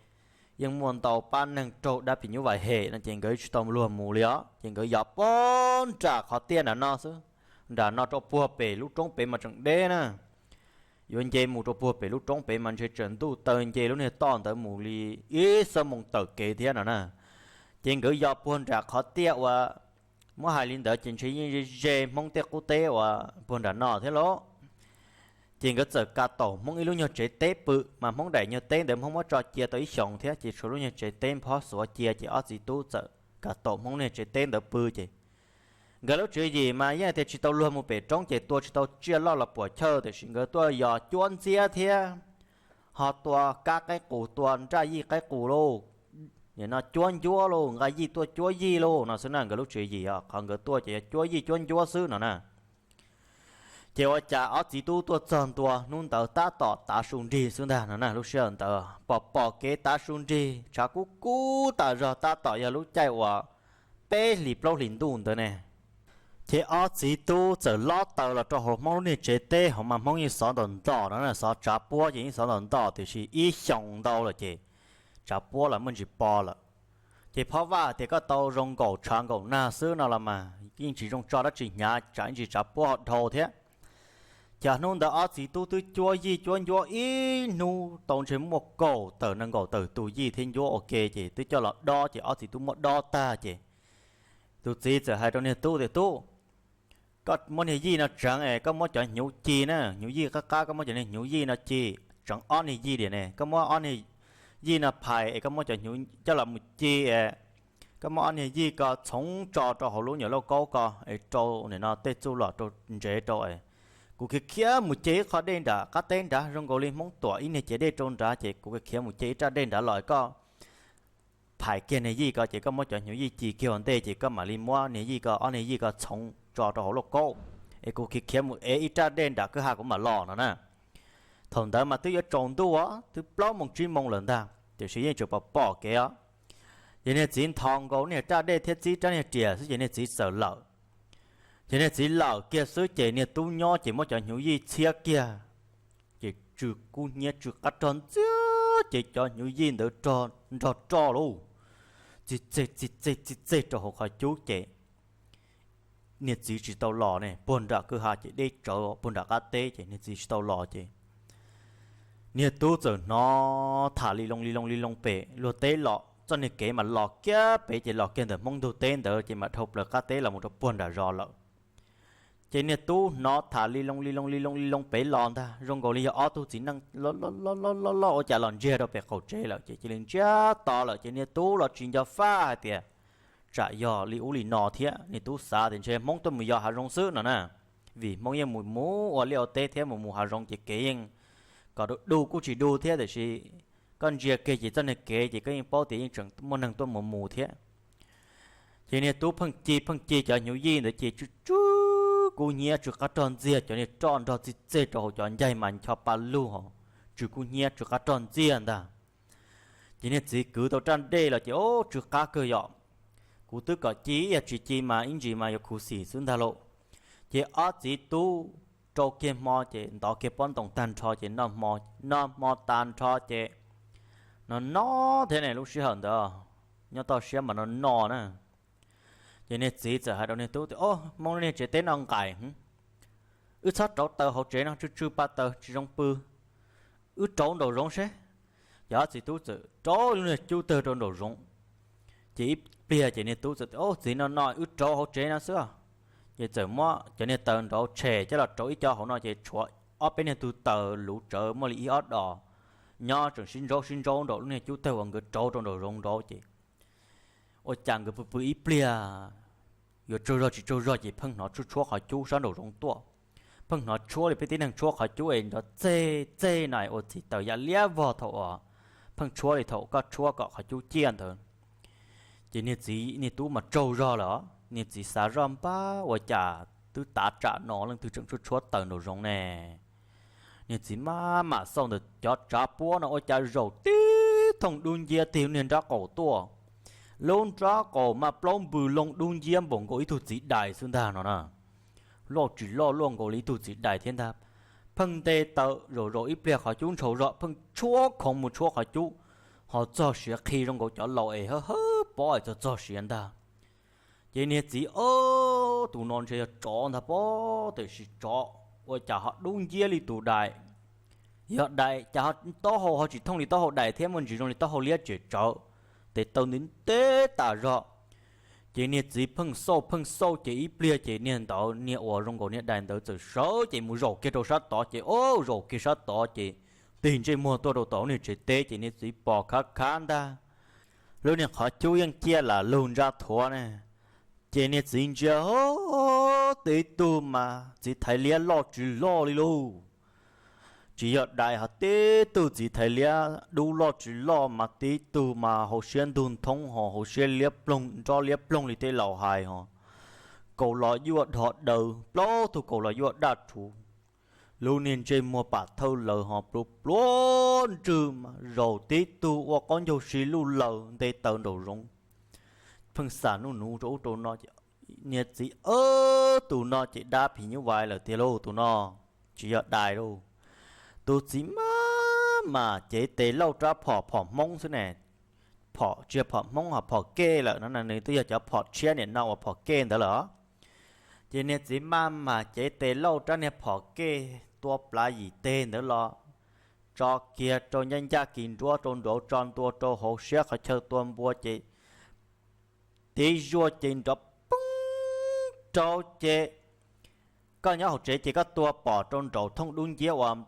yeej muaj ntau pab neeg raug dab phim nyuj vais hem no ces nkawd tsis tau luag mus li os, ces nkawd yos puag nram qhov tiaj nram no xwb. Nram no rau puag pem lub roob pem mas tseem deb na. Yuav nce mus rau puag pem lub roob pem mas ntshe tseem ntuj taw nce lub niag toj ntawd mus li ib xuab moos taw kev thiab no na. Ces nkawd yos puag nram qhov tiaj uas muab hais li ntawd ces ntshe yeej ze Hmoob tej qub teb uas puag nram no thiab lauj. Ces nkawd txawm ka taum Hmoob ib lub nyuag tsev teb pw, mas Hmoob daim nyuag teb ntawd Hmoob muab tso cia tau ib xyoos thiab, ces tshuav lub nyuag tsev teb nphob xuav cia, ces ob txiv tub txawm ka taum Hmoob niag tsev teb ntawd pw. Ces nkawd lub tswv yim mas yeej tias tsis tau luag mus pem roob ces tua tsis tau tsiaj loj los puam chawj, tiam sis nkawd tuaj yos cuab ntxiab thiab ho tua kab qaib qus, tua nraj yij qaib qus lauj, nim no cuab ncuab lauj, nqa yij tuaj cuab yij lauj no xwb na. Nkawd lub tswv yim os, qhov nkawd tuaj ces yog cuab yij cuab ncuab xwb no na. Ces ua cas ob txiv tub tuaj txog ntua hnub ntawd tab tom tav su nrig xwb ntag no na. Lub sij hawm ntawd pom pom kev tav su nrig, tshav kub kub tas zog, tab tom yog lub caij uas peb hlis plaub hlis ntuj ntawd ne. Ces ob txiv tub txawm lob taws los rau hauv Hmoob lub niag tsev teb, hauv mas Hmoob yeej xov ntom ntom no na, xov tsav puab ces yeej xov ntom ntom, tiam sis ib xyoos ntau lawm ces tsav puab los muaj ntsis po lawm. Ces phob vaj tias koj tau zoo nkaum tshav nkaum nag xwb no los mas yeej tsis zoo tso dab tsi hnyav, tsam ib ntsis tsav puab ho dhau thiab. Yog hnub ntawd ob txiv tub twb cuab yij cuab ncuab ib hnub tau ntshe muaj kaum tawm nees nkaum tawm tus yij thiab ncuab ua ke ces twb coj los dob ces ob txiv tub muab dob tag ces tus txiv txawm hais rau niag tub tias, Tub, koj muab niag yij no tseev es koj muab cov hnyuv ci na, hnyuv yij qab qab, koj muab cov niag hnyuv yij no ci, tseev ob niag yij diam ne, koj muab ob niag yij no phais es koj muab cov hnyuv coj los mus ci es koj muab ob niag yij ko txhoov tso rau hauv lub nyuam lauj kaub ko es rau nim no tej txuj lom rau ntsev rau es kuv khiav khiav mus ce ib qho dej nram qab teb nrad, zoo nkaus li Hmoob tuam ib niag cev dej rau nrad ces kuv khiav khiav mus ce ib raj dej nrad los es koj phais kiag niag yij ko ces koj muab cov hnyuv yij ci kiag ua ntej ces koj mam li muab niag yij ko, ob niag yij ko txhoov tso rau hauv lauj kaub es kuv khiav khiav mus ev ib raj dej nram kwj ha kuv mam los no na. Thaum ntawd mas twb yuav tsaus ntuj os, twb plaub moos tsib moos lawm ntag, tiam sis yeej tseem pom pom kev os. Ces niag txiv nthos nkaus niag raj dej thiab txib rab niag riam xwb ces niag txiv txawm lawm. Ces niag txiv lawm kiag xwb ces niag tub nyob ces muab cov hnyuv yij txhiab kiag, ces tsw kub hnyiab tsw qab rog ntxiag ces cov hnyuv yij ntawd rog nrog roj lauj, txi txeg txi txeg txi txeg rau hauv qhov cub ces niag txiv tsis tau los ne, puag nram kwj ha ces deb tsawv puag nram qab teb ces niag txiv tsis tau los ces niag tub txawm hnov tham li loo li loo li loo pem luag teb los, txoj niag kev mas los kiag pem ces los kiag ntawm Hmoob ntug teb ntawd ces mam dhau plaws qab teb los mus rau puag nram zos lawm. Ces niag tub hnov tham li loo li loo li loo li loo pem los ntag, zoo nkaus li yog ob tug txiv neej loj loj loj loj ua cas los ntsiag rau pem qaum tsev lawm ces cia li ntsiag to lawm ces niag tub los tsis nco faj hais tias tsam yog li ub li no thiab, niag tub xav tias ntshe Hmoob tuaj mus yos hav zoov xwb no na, vim Hmoob yeej mus mus ua liaj ua teb thiab mus mus hav zoov ces kev yeej kom du du kuj tsis du thiab tiam sis koj ntsia kiag ces txoj niag kev ces koj yeej paub tias yeej tseem muaj neeg tuaj mus mus thiab. Ces niag tub pheej ci pheej ci cov hnyuv yij ntawd ces tsw tsw kub hnyiab tsw qab rog ntxiag, cov niag roj nrog txi txeg rau hauv cov ncaig mas ncho pa lug hos, tsw kub hnyiab tsw qab rog ntxiag ntag. Ces niag txiv kwv tau raj dej los ces o tsw qab kawg yom. Kuv twb kom ci ib yam tsis ci mas ib ntsis mas yuav khuv xim xwb ntag lauj. Ces ob txiv tub rau kiag hmo ces ntov kiag pob ntoos tag nrho ces noj hmo, noj hmo tag nrho ces no no thiab ne, lub sij hawm ntawd nyob toj siab mas no no na. Ces niag txiv txawm hais rau niag tub tias, O, Hmoob lub niag tsev teb no nqaim heev, wb txhob rauv taws hauv tsev no, tsw tsw pa taws tsis zoo pw, wb rauv nraum zoov seb. Ces ob txiv tub txawm rauv lub niag cub tawg rau nraum zoov. Ces ib pliag ces niag tub txawm tias, O, txiv, no no wb rauv hauv tsev no xwb. Ces txawm muab cov niag taws nraud tshem coj los rauv ib co hauv no ces tshuav ob peb niag tug taws luv tsawv muaj li ib ob dos nyob tseem sib ntsaub sib ntsaub nraum lub niag cub tawg uas nkawd rauv rau nraum zoov nraud ces ua cas nkawd pw pw ib pliag yuav tsaug zog tsis tsaug zog ces pheej hnov tshuab tshuab qhov cub sab nraum zoov tuaj. Pheej hnov tshuab li peb tib neeg tshuab qhov cub es nrov txeg txeg na, ua txim taws yam liab vog thaum uas pheej tshuab li thaum koj tshuab kom qhov cub ciaj ntawd. Ces niag txiv niag tub mas tsaug zog lawm os, niag txiv xav zoj npab ua cas twb tav tsam no leej twg tseem tshuab tshuab taws nraum zoov ne. Niag txiv maj mam xauj ntawm cov tsav puab no ua cas zaum tib thooj dub nciab tig lub niag nrab qaum tuaj. Lub nrab qaum mas plaub npws loo dub nciab npaum nkaus ib tug txiv dais xwb ntag no na. Loj tsis loj luaj nkaus li ib tug txiv dais thiab ntag. Pheej nte taw zaum zaum ib pliag qhov cub ntshau zog pheej tshuab khoov mus tshuab qhov cub, ho txog siav qhi zoo nkaus cov laus es hawb hawb pob es txog txog siav ntag. Ces niag txiv, Ob, tus no ntshe yog tsov ntag pob, tiam sis tsov ua cas ho dub nciab li tus dais. Yog dais cas ho taub hau ho tsis thooj li taub hau dais thiab muaj ntsis zoo li taub hau liab tsem tsawv, tes taw ntev ntev tas zog. Ces niag txiv pheej xauj pheej xauj ces ib pliag ces niag ntawd niag uas zoo nkaus niag dais ntawd txawm sawv ces mus zaum kiag rau sab tod ces, ob, zaum kiag sab tod ces tig ntsej muag tuaj rau tom niag tsev teb ces niag txiv pom khav khav ntag. Lub niag qhov cub yeej ciaj lam lug ntsaj thuav ne. Ces niag txiv ntsia, ob, tib tug mas txiv thaiv liab loj tsis loj li lauj. Tsis yog dais ho tib tug txiv thaiv liab dub loj tsis loj mas tib tug mas hauv siab ntug nthoob ho hauv siab liab ploog nrob liab ploog li tej laus hais ho. Kaus los yuaj dhov daws, plaub tug kaus los yuaj daj rhuv. Lub niag ntsej muag pam thawj lawv ho pluav pluav ntswg mas zaum tib tug ua qaub ncaug si luj laws nte taw nraum zoov. Pheej xam nuj nuv rau ub rau no, niag txiv, Ob, tus no ces dab phim nyuj vais lawm tiag lauj, tus no tsis yog dais lauj. Tus txiv maj mam cev tes lauj rab phom, phom Hmoob xwb ne, phom tsis yog phom Hmoob ho phom kej lawm no, nws twb yog cov phom tshiab nim no uas phom kej ntawd lawm. Ces niag txiv maj mam cev tes lauj rab niag phom kej tua plav yim teg ntawd los tso kiag rau ncaj ncaj kis nruab rau nraud, tso ntua rau hauv siab qhov chaw tua npua ces tib zuaj ces nrov poob rau ces koj nyob hauv tsev ces koj tua pom rau nraum thooj dub nciab uas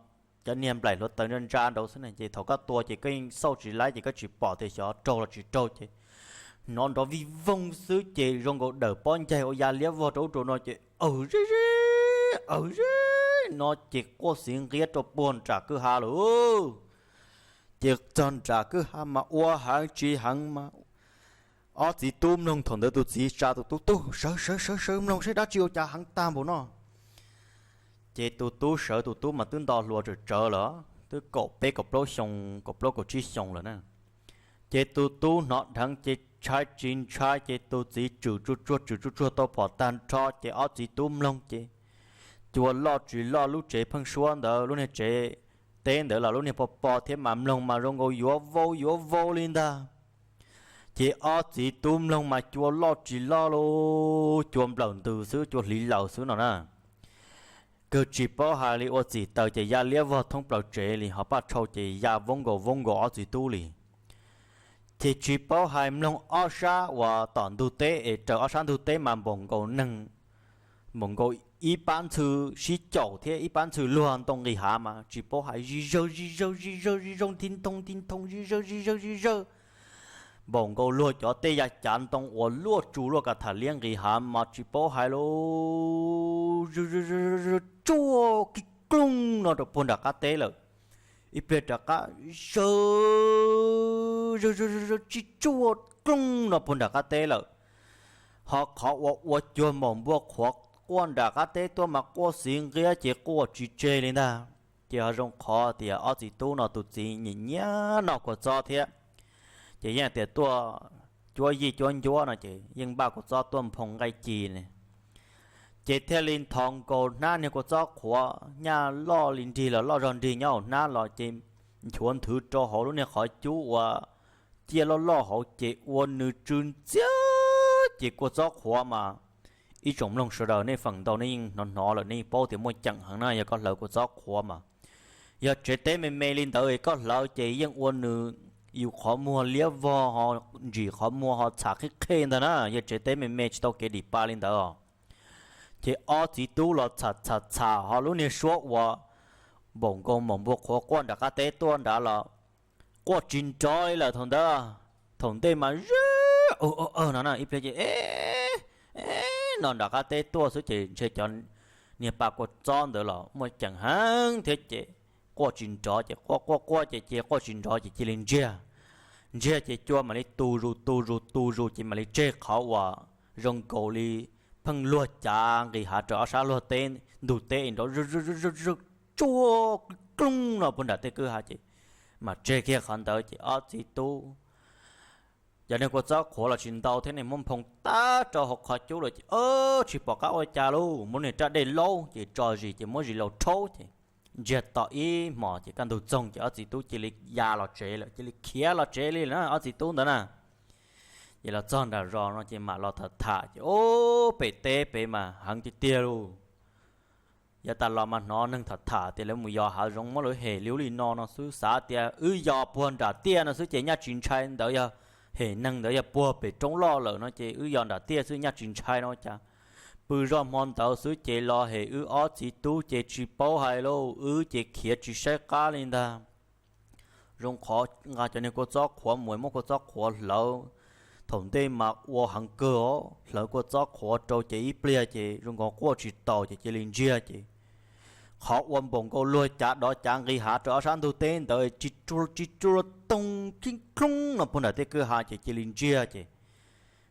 cov niag nplaim hluav taws ntsa ntsa nraud xwb na, ces thaum koj tua ces koj yeej xauj tsis laib ces koj tsis pom tias xyov raug los tsis raug ces hnov nrov vij voog xwb ces zoo nkaus dawm pob ncaig ua ya liab vog rau ub rau no ces aws zeb zeb aws zeb no ces quaj xiv nqiab rau puag nram kwj ha lawm. Ces txog nram kwj ha mas ua heev tsis heev mas ob txiv tub mloog thaum ntawd tus txiv tsa tus tub tug sawv sawv sawv sawv mloog saib dab tsi ua cas heev tag npaum no. Ces tus tub sawv tus tub mas twb nto hluas tsawm tsawv lawm, twb kaum peb kaum plaub xyoo, kaum plaub kaum tsib xyoo lawm na. Ces tus tub hnov dheev ces ntshai tsis ntshai ces tus txiv tswm tsuag tsuag tswm tsuag tsuag tau phom tag nrho ces ob txiv tub mloog ces cua loj tsis loj lub tsev pheej suab ntawd lub niag tsev teb ntawd los lub niag pob pob thiab mas mloog mas zoo nkaus yuav vau yuav vau li ntag. Ces ob txiv tub mloog mas cua loj tsis loj lauj, cua nplawm ntws xwb cua hliv laws xwb no na. Kawg tsis paub hais li ua txim taws ces ya liab vog thoob plaws tsev li ho paj tshau ces ya voob nkaus voob nkaus ob txiv tub li. Ces tsis paub hais mloog ob sab uas tom ntug teb es raws ob sab ntug teb mas npaum nkaus neeg, npaum nkaus ib pab ntxhw sib caum thiab ib pab ntxhw luag ntoo nqis hav mas tsis paub hais zig zawg zig zawg zig zawg zig zawg nti ntoo nti ntoo zig zawg zig zawg zig zawg npaum nkaus luag cov tej ya cav ntoo uas luaj tsu luaj ka tham liab nqis hav mas tsis paub hais lauj, tsuaj kig kloog no rau puag nram qab teb lawm. Ib pliag rov qab zawg zawg zawg tsis tsuaj kloog no puag nram qab teb lawm. Ho qhov uas ua cuag npaum npua qhuav quaj nram qab teb tuaj mas quaj xiv nqiab ces quaj tsis tseg li ntag. Ces ho zoo qhov tias ob txiv tub no tus txiv nyiam nyiam noj kua txob thiab, ces yeej tias tuaj cuab yij cuab ncuab no ces yeej npaj kua txob tuaj nphoo nqaij ci ne. Ces thiaj li nthos nkaus hnab niag kua txob qhuav nyaj loj li nrig los loj zog nrig nyob hauv hnab los ces nchuav nthwv rau hauv lub niag qhov cub uas ciaj loj loj hauv ces ua nws tsw ntxiab ces kua txob qhuav mas ib tsoom mloog sawv daws nej feem ntau nej yeej hnov hnov lawm nej yeej paub tias muaj ceem heev na yog koj hlawv kua txob qhuav mas. Yog tsev teb me me li ntawd koj hlawv ces yeej ua nws yus qhov muag liab vog ho ntsim qhov muag ho txham qhib qhe ntag na, yog tsev teb me me tsis tau kev dim pa li ntawd os. Ces ob txiv tub los txham txham txham ho lub niag suab uas npaum nkaus npaum npua qhuav quaj nram qab teb tuaj nrad los quaj tsis nrov li lawm thaum ntawd. Thaum ntej mas zeb no na ib pliag ces e no nram qab teb tuaj xwb ces ntshe cov niag pa kua txob ntawd los muaj ceem heev thiab ces quaj tsis nrov ces quaj quaj quaj ces cia quaj tsis nrov ces cia li ntsiag. Ntsiag ces cua mam li tu zus tu zus tu zus ces mam li tseg qhov uas zoo nkaus li pheej luag cav nqis hav raws ob sab luag teb ntug teb nrov zog zog zog zog tsuaj kloog no puag nram tej kwj ha ces mam tseg kiag qhov ntawd ces ob txiv tub cov niag kua txob qhuav los tsis ntau thiab ne muab nphoo tag rau hauv qhov cub lawm ces tsis pom qab ua cas lauj, muab niag raj dej laub ces tso zis ces muab zis laus rhaub ces ntsiag to ib hmos ces kaj ntug txoog ces ob txiv tub cia li ya los tsev lawm, cia li khiav los tsev li lawm na ob txiv tub ntawd na. Ces los txog nram zos no ces mam los tham tham ces ub pem teb pem mas heev tiag tiag lauj. Yav tas los mas hnov neeg tham tham tias lawv mus yos hav zoov muab lawv hem li ub li no no xwb, xav tias wb yos puag nram tiaj no xwb ces nyaj tsis ntshai, ntawd yog hem neeg ntawd yog puag pem roob loj lawm no ces wb yos nram tiaj xwb nyaj tsis ntshai no cas pw zoj hmo ntawd xwb ces los hem wb ob txiv tub ces tsis paub hais lauj, wb ces khiav tsis saib qab li ntag. Zoo qhov nqa cov niag kua txob qhuav mus muab kua txob qhuav hlawv, thaum ntej mas ua heev kawg os, hlawv kua txob qhuav rau ces ib pliag ces zoo nkaus quaj tsis taus ces cia li ntsiag ces qhov ua npaum nkaus luag cav dov cav nqis hav rau ob sab ntug teb ntawd tsis tsuag tsis tsuag toog khib khoob no puag nram tej kwj ha ces cia li ntsiag ces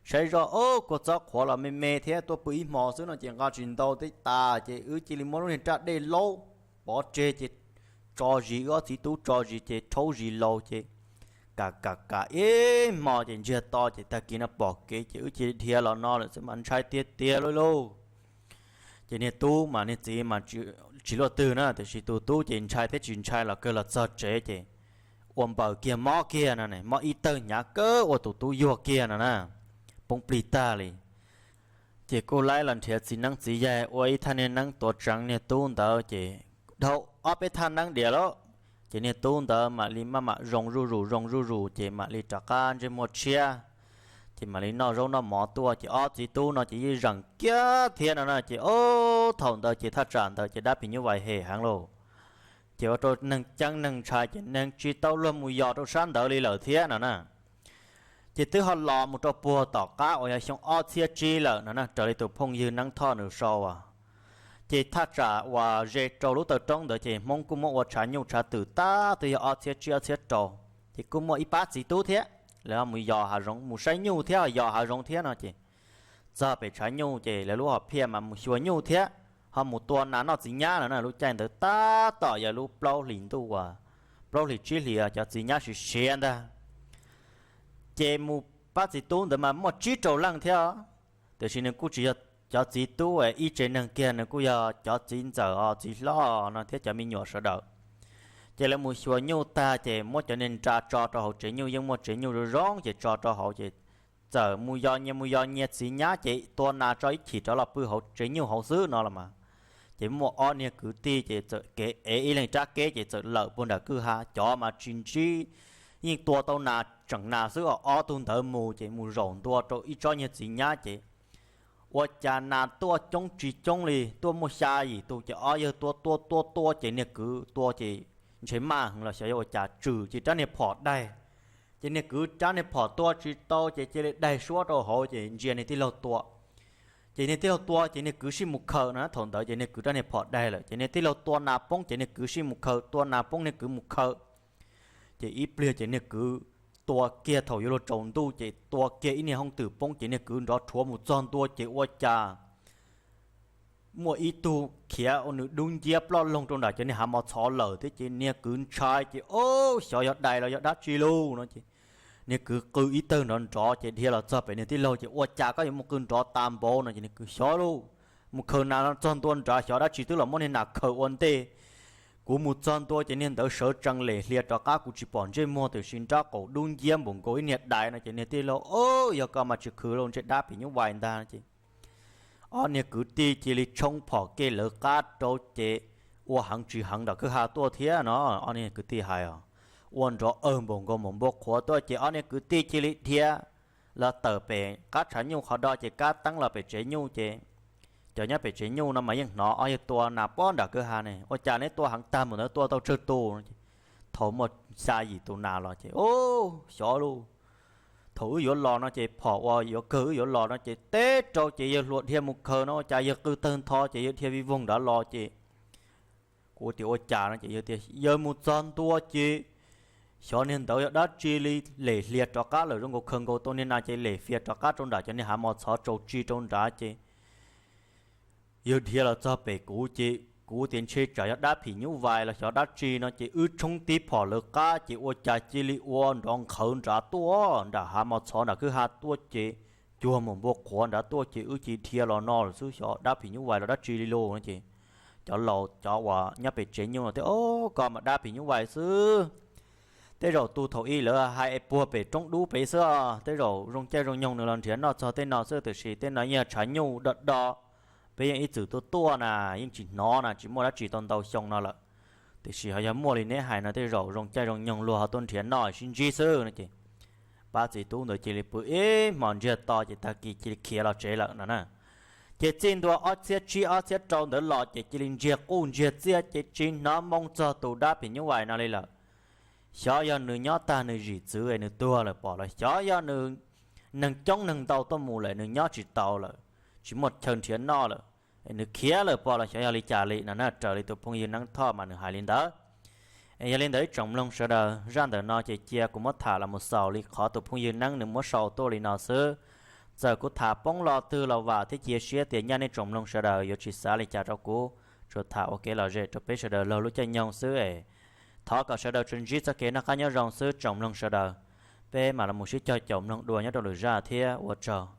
saib zoj o kua txob qhuav los me me thiab tuaj pw ib hmo xwb no ces nqa tsis ntau teb tas ces wb cia li muab lub niag raj dej laub pov tseg ces tso zis, wb ob txiv tub tso zis ces rhaub zis laus ces kam kam kam ib hmo ces ntsiag to ces tag kis no pom kev ces wb cia li dhia los no lawm xwb mas ntshai tiag tiag lauj lauj. Ces niag tub mas niag txiv mas tsis luaj twg na, tiam sis tus tub ces ntshai thiab tsis ntshai los kawg los txog tsev ces ua npaws kiag mob kiag no ne, mob ib tawg hnyav kawg ua tus tub yuag kiag no na, poob plig tag li. Ces kuj laib los nrhiav txiv neeb txiv yaig ua ib thaj niag neeb tuav tseev niag tub ntawd ces dhau ob peb thaj neeb diam lauj. Ces niag tub ntawd mam li maj mam zoo zuj zus zoo zuj zus ces mam li rov qab ntsej muag tshiab, ces mam li noj zaub noj mov tuaj. Ces ob txiv tub no ces yeej zeem kiag thiab no na. Ces ob thaum ntawd ces thaj tsam ntawd ces dab phim nyuj vais hem heev lauj. Ces ua rau neeg ceeb neeg ntshai ces neeg tsis tau luag mus yos rau sab ntawd li lawm thiab no na. Ces twb ho los mus rau puag tom qab uas yog xyoo ob txhiab tsib lawm no na, raws li tus phooj ywg Neeb Thoj nws sau as. Ces thaj tsam uas ze rau lub taw roob ntawd ces Hmoob kuj muab ua tshav nyuj tshav twm tab twb yog ob txhiab tsib ob txhiab rau. Ces kuj muaj ib pab txiv tub thiab, lawv ho mus yos hav zoov mus saib nyuj thiab yos hav zoov thiab no ces txog pem tshav nyuj ces lawv lub hom phiaj mas mus xyuas nyuj thiab ho mus tua nas noj txiv nyab no na. Lub caij ntawd tab tom yog lub plaub hlis ntuj uas plaub hlis tsib hlis cov txiv nyab siav siav ntag. Ces mus pab txiv tub ntawd mas muaj tsib rau leej thiab, tiam sis nws kuj tsis yog cov txiv tub ib tsev neeg kiag, nws kuj yog cov txiv ntxawm os txiv hlob no thiab cov me nyuam sawv daws. Ces lawv mus xyuas nyuj tag ces muab cov niag nra tso rau hauv tsev nyuj, yeej muaj tsev nyuj zoo zoo ces tso rau hauv ces txawm mus yos nyias mus yos nyias txiv nyab ces tua nas tso ib chim rov los pw hauv tsev nyuj hauv xwb no los mas. Ces muaj ob niag kwv tij ces txawm kev ev ib leeg rab keb ces txawm lawm puag nram kwj ha, cov mas tsis ntsib, yeej tua tau nas tseem nas xwb os. Ob tug ntawd mus ces mus zaum ntua rau ib tsob niag txiv nyab ces ua cas nas tuaj coob tsis coob li, tuaj muaj xya yim tus ces ob yawg tua tua tua tua ces niag kwv tua ces ntshe maj heev los xyov yog ua cas tswm ces rab niag phom daig. Ces niag kwv rab niag phom tua tsis tau ces cia li daig suab rau hauv ces ntsia niag tij laug tua. Ces niag tij laug tua ces niag kwv sij mus khaws no, thaum ntawd ces niag kwv rab niag phom daig lawm ces niag tij laug tua nas poob ces niag kwv sij mus khaws, tua nas poob niag kwv mus khaws. Ces ib pliag ces niag kwv tua kiag thaum yuav luag tsaus ntuj ces tua kiag ib niag hooj twm poob ces niag kwv nrov rhuav mus txog ntua ces ua cas muaj ib tug khiav ua nws dub nciab ploj loog rau nram cov niag hav mos txhov lawm thiab ces niag kwv ntshai ces, Ob, xyov yog dais los yog dab tsi lauj no ces niag kwv qw ib tawg nrov nrov ces dhia los txog pem niag tij laug ces, Ua cas koj yuav mus qw nrov tas npaum no ces niag kwv, Xyov lauj, mus khaws nas txog ntua nrad xyov dab tsi twb los muab niag nas khaws ua ntej. Kuv mus txog ntua ces niag ntawd sawv tsees lem hlias rov qab, kuv tsis pom ntsej muag tiam sis nrab qaum dub nciab npaum nkaus ib niag dais no ces niag tij laug, Ob, yog koj mas tsis khwv lauj, ntshe dab phim nyuj vais ntag no ces ob niag kwv tij cia li tshoob phom kev lawv qab rau ces ua heev tsis heev nram kwj ha tuaj thiab no. Ob niag kwv tij hais os, ua nrov awg npaum nkaus npaum npua qhuav tuaj ces ob niag kwv tij cia li dhia los tawm pem qab tshav nyuj qhov do ces kab teeb los pem tsev nyuj ces cov nyob pem tsev nyuj no mas yeej hnov ob yawg tua nas pob nram kwj ha ne, Ua cas neb tua heev tag npaum ntawd, tua tau tsawg tus? Thaum muaj xya yim tus nas los ces, Ob, xyov lauj, thaum wb yuav los no ces phom uas yuav kawg wb yuav los no ces teb rau ces yawg hluas dhia mus khaws no, ua cas yawg qw tawg ntho ces yawg dhia vij voog nrad los ces kuv tias, Ua cas no ces yawg tias yawg mus txog ntua ces xyov niag ntawd yog dab tsi li, lem hlias rov qab lawm, zoo nkaus khaws nkaus tau niag nas ces lem fias rov qab rau nram cov niag hav mos txhov tsaus tsi rau nrad ces yawg dhia los txog pem kuv ces kuv tias ntshe tsam yog dab phim nyuj vais los xyov dab tsi no ces wb tshoob tib phom lawv qab ces ua cas cia li ua nrov nqhawv nrad tuaj nram hav mos txhov nram kwj ha tuaj ces cuag npaum npua qhuav nrad tuaj ces wb cia li dhia los no lawm xwb, xyov dab phim nyuj vais los dab tsi li lauj no ces cov laus cov uas nyob pem tsev nyuj no tias, Ob, koj mas dab phim nyuj vais xwb. Tej zaum tus thaum ub lawv hais es puag pem roob dub pem xwb os, tej zaum zoo caij zoo nyoog nws los nrhiav noj txog tej no xwb, tiam sis tej no yeej yog tshav nyuj do do, peb yeej ib txwm tuaj tuaj na, yeej tsis hnov na, tsis muaj dab tsi tau ntau xyoo no lawm. Tiam sis ho yog muaj li neb hais no tej zaum zoo caij zoo nyoog luag ho tuaj nrhiav noj sib ntsib xwb no ces pab txiv tub ntawd cia li pw ib hmos ntsiag to ces tag kis cia li khiav los tsev lawm no na. Ces txij ntua ob txhiab tsib ob txhiab rau ntawd los ces cia li ntsiag quj ntsiag txiaj ces tsis hnov moo txog tus dab phim nyuj vais no li lawm. Xyov yog nws nyob tag nws zim txwv es nws tuag lawm pom los xyov yog nws neeg coob neeg ntau tuaj mus lawm nws nyob tsis tau lawm, tsis muaj chaw nrhiav noj lawm, nws khiav lawm pom los xyov yog li cas li no na. Raws li tus phooj ywg Neeb Thoj mas nws hais li ntawd. Yog li ntawd ib tsoom mloog sawv daws, zaj ntawm no ces cia kuv muab tham los mus xaus li qhov tus phooj ywg Neeb nws muab sau tuaj li no xwb. Txawm kuv tham poob lo twg los vam thiab cia siab tias nyaj nej tsoom mloog sawv daws yuav tsis xav li cas rau kuv, tsuas tham ua kev lom zem rau peb sawv daws laug lub caij nyoog xwb es thov kom sawv daws tsuas ntsib txoj kev noj qab nyob zoo xwb tsoom mloog sawv daws. Peb mam los mus sib cog caum mloog dua nyob rau lwm zaj thiab ua tsaug.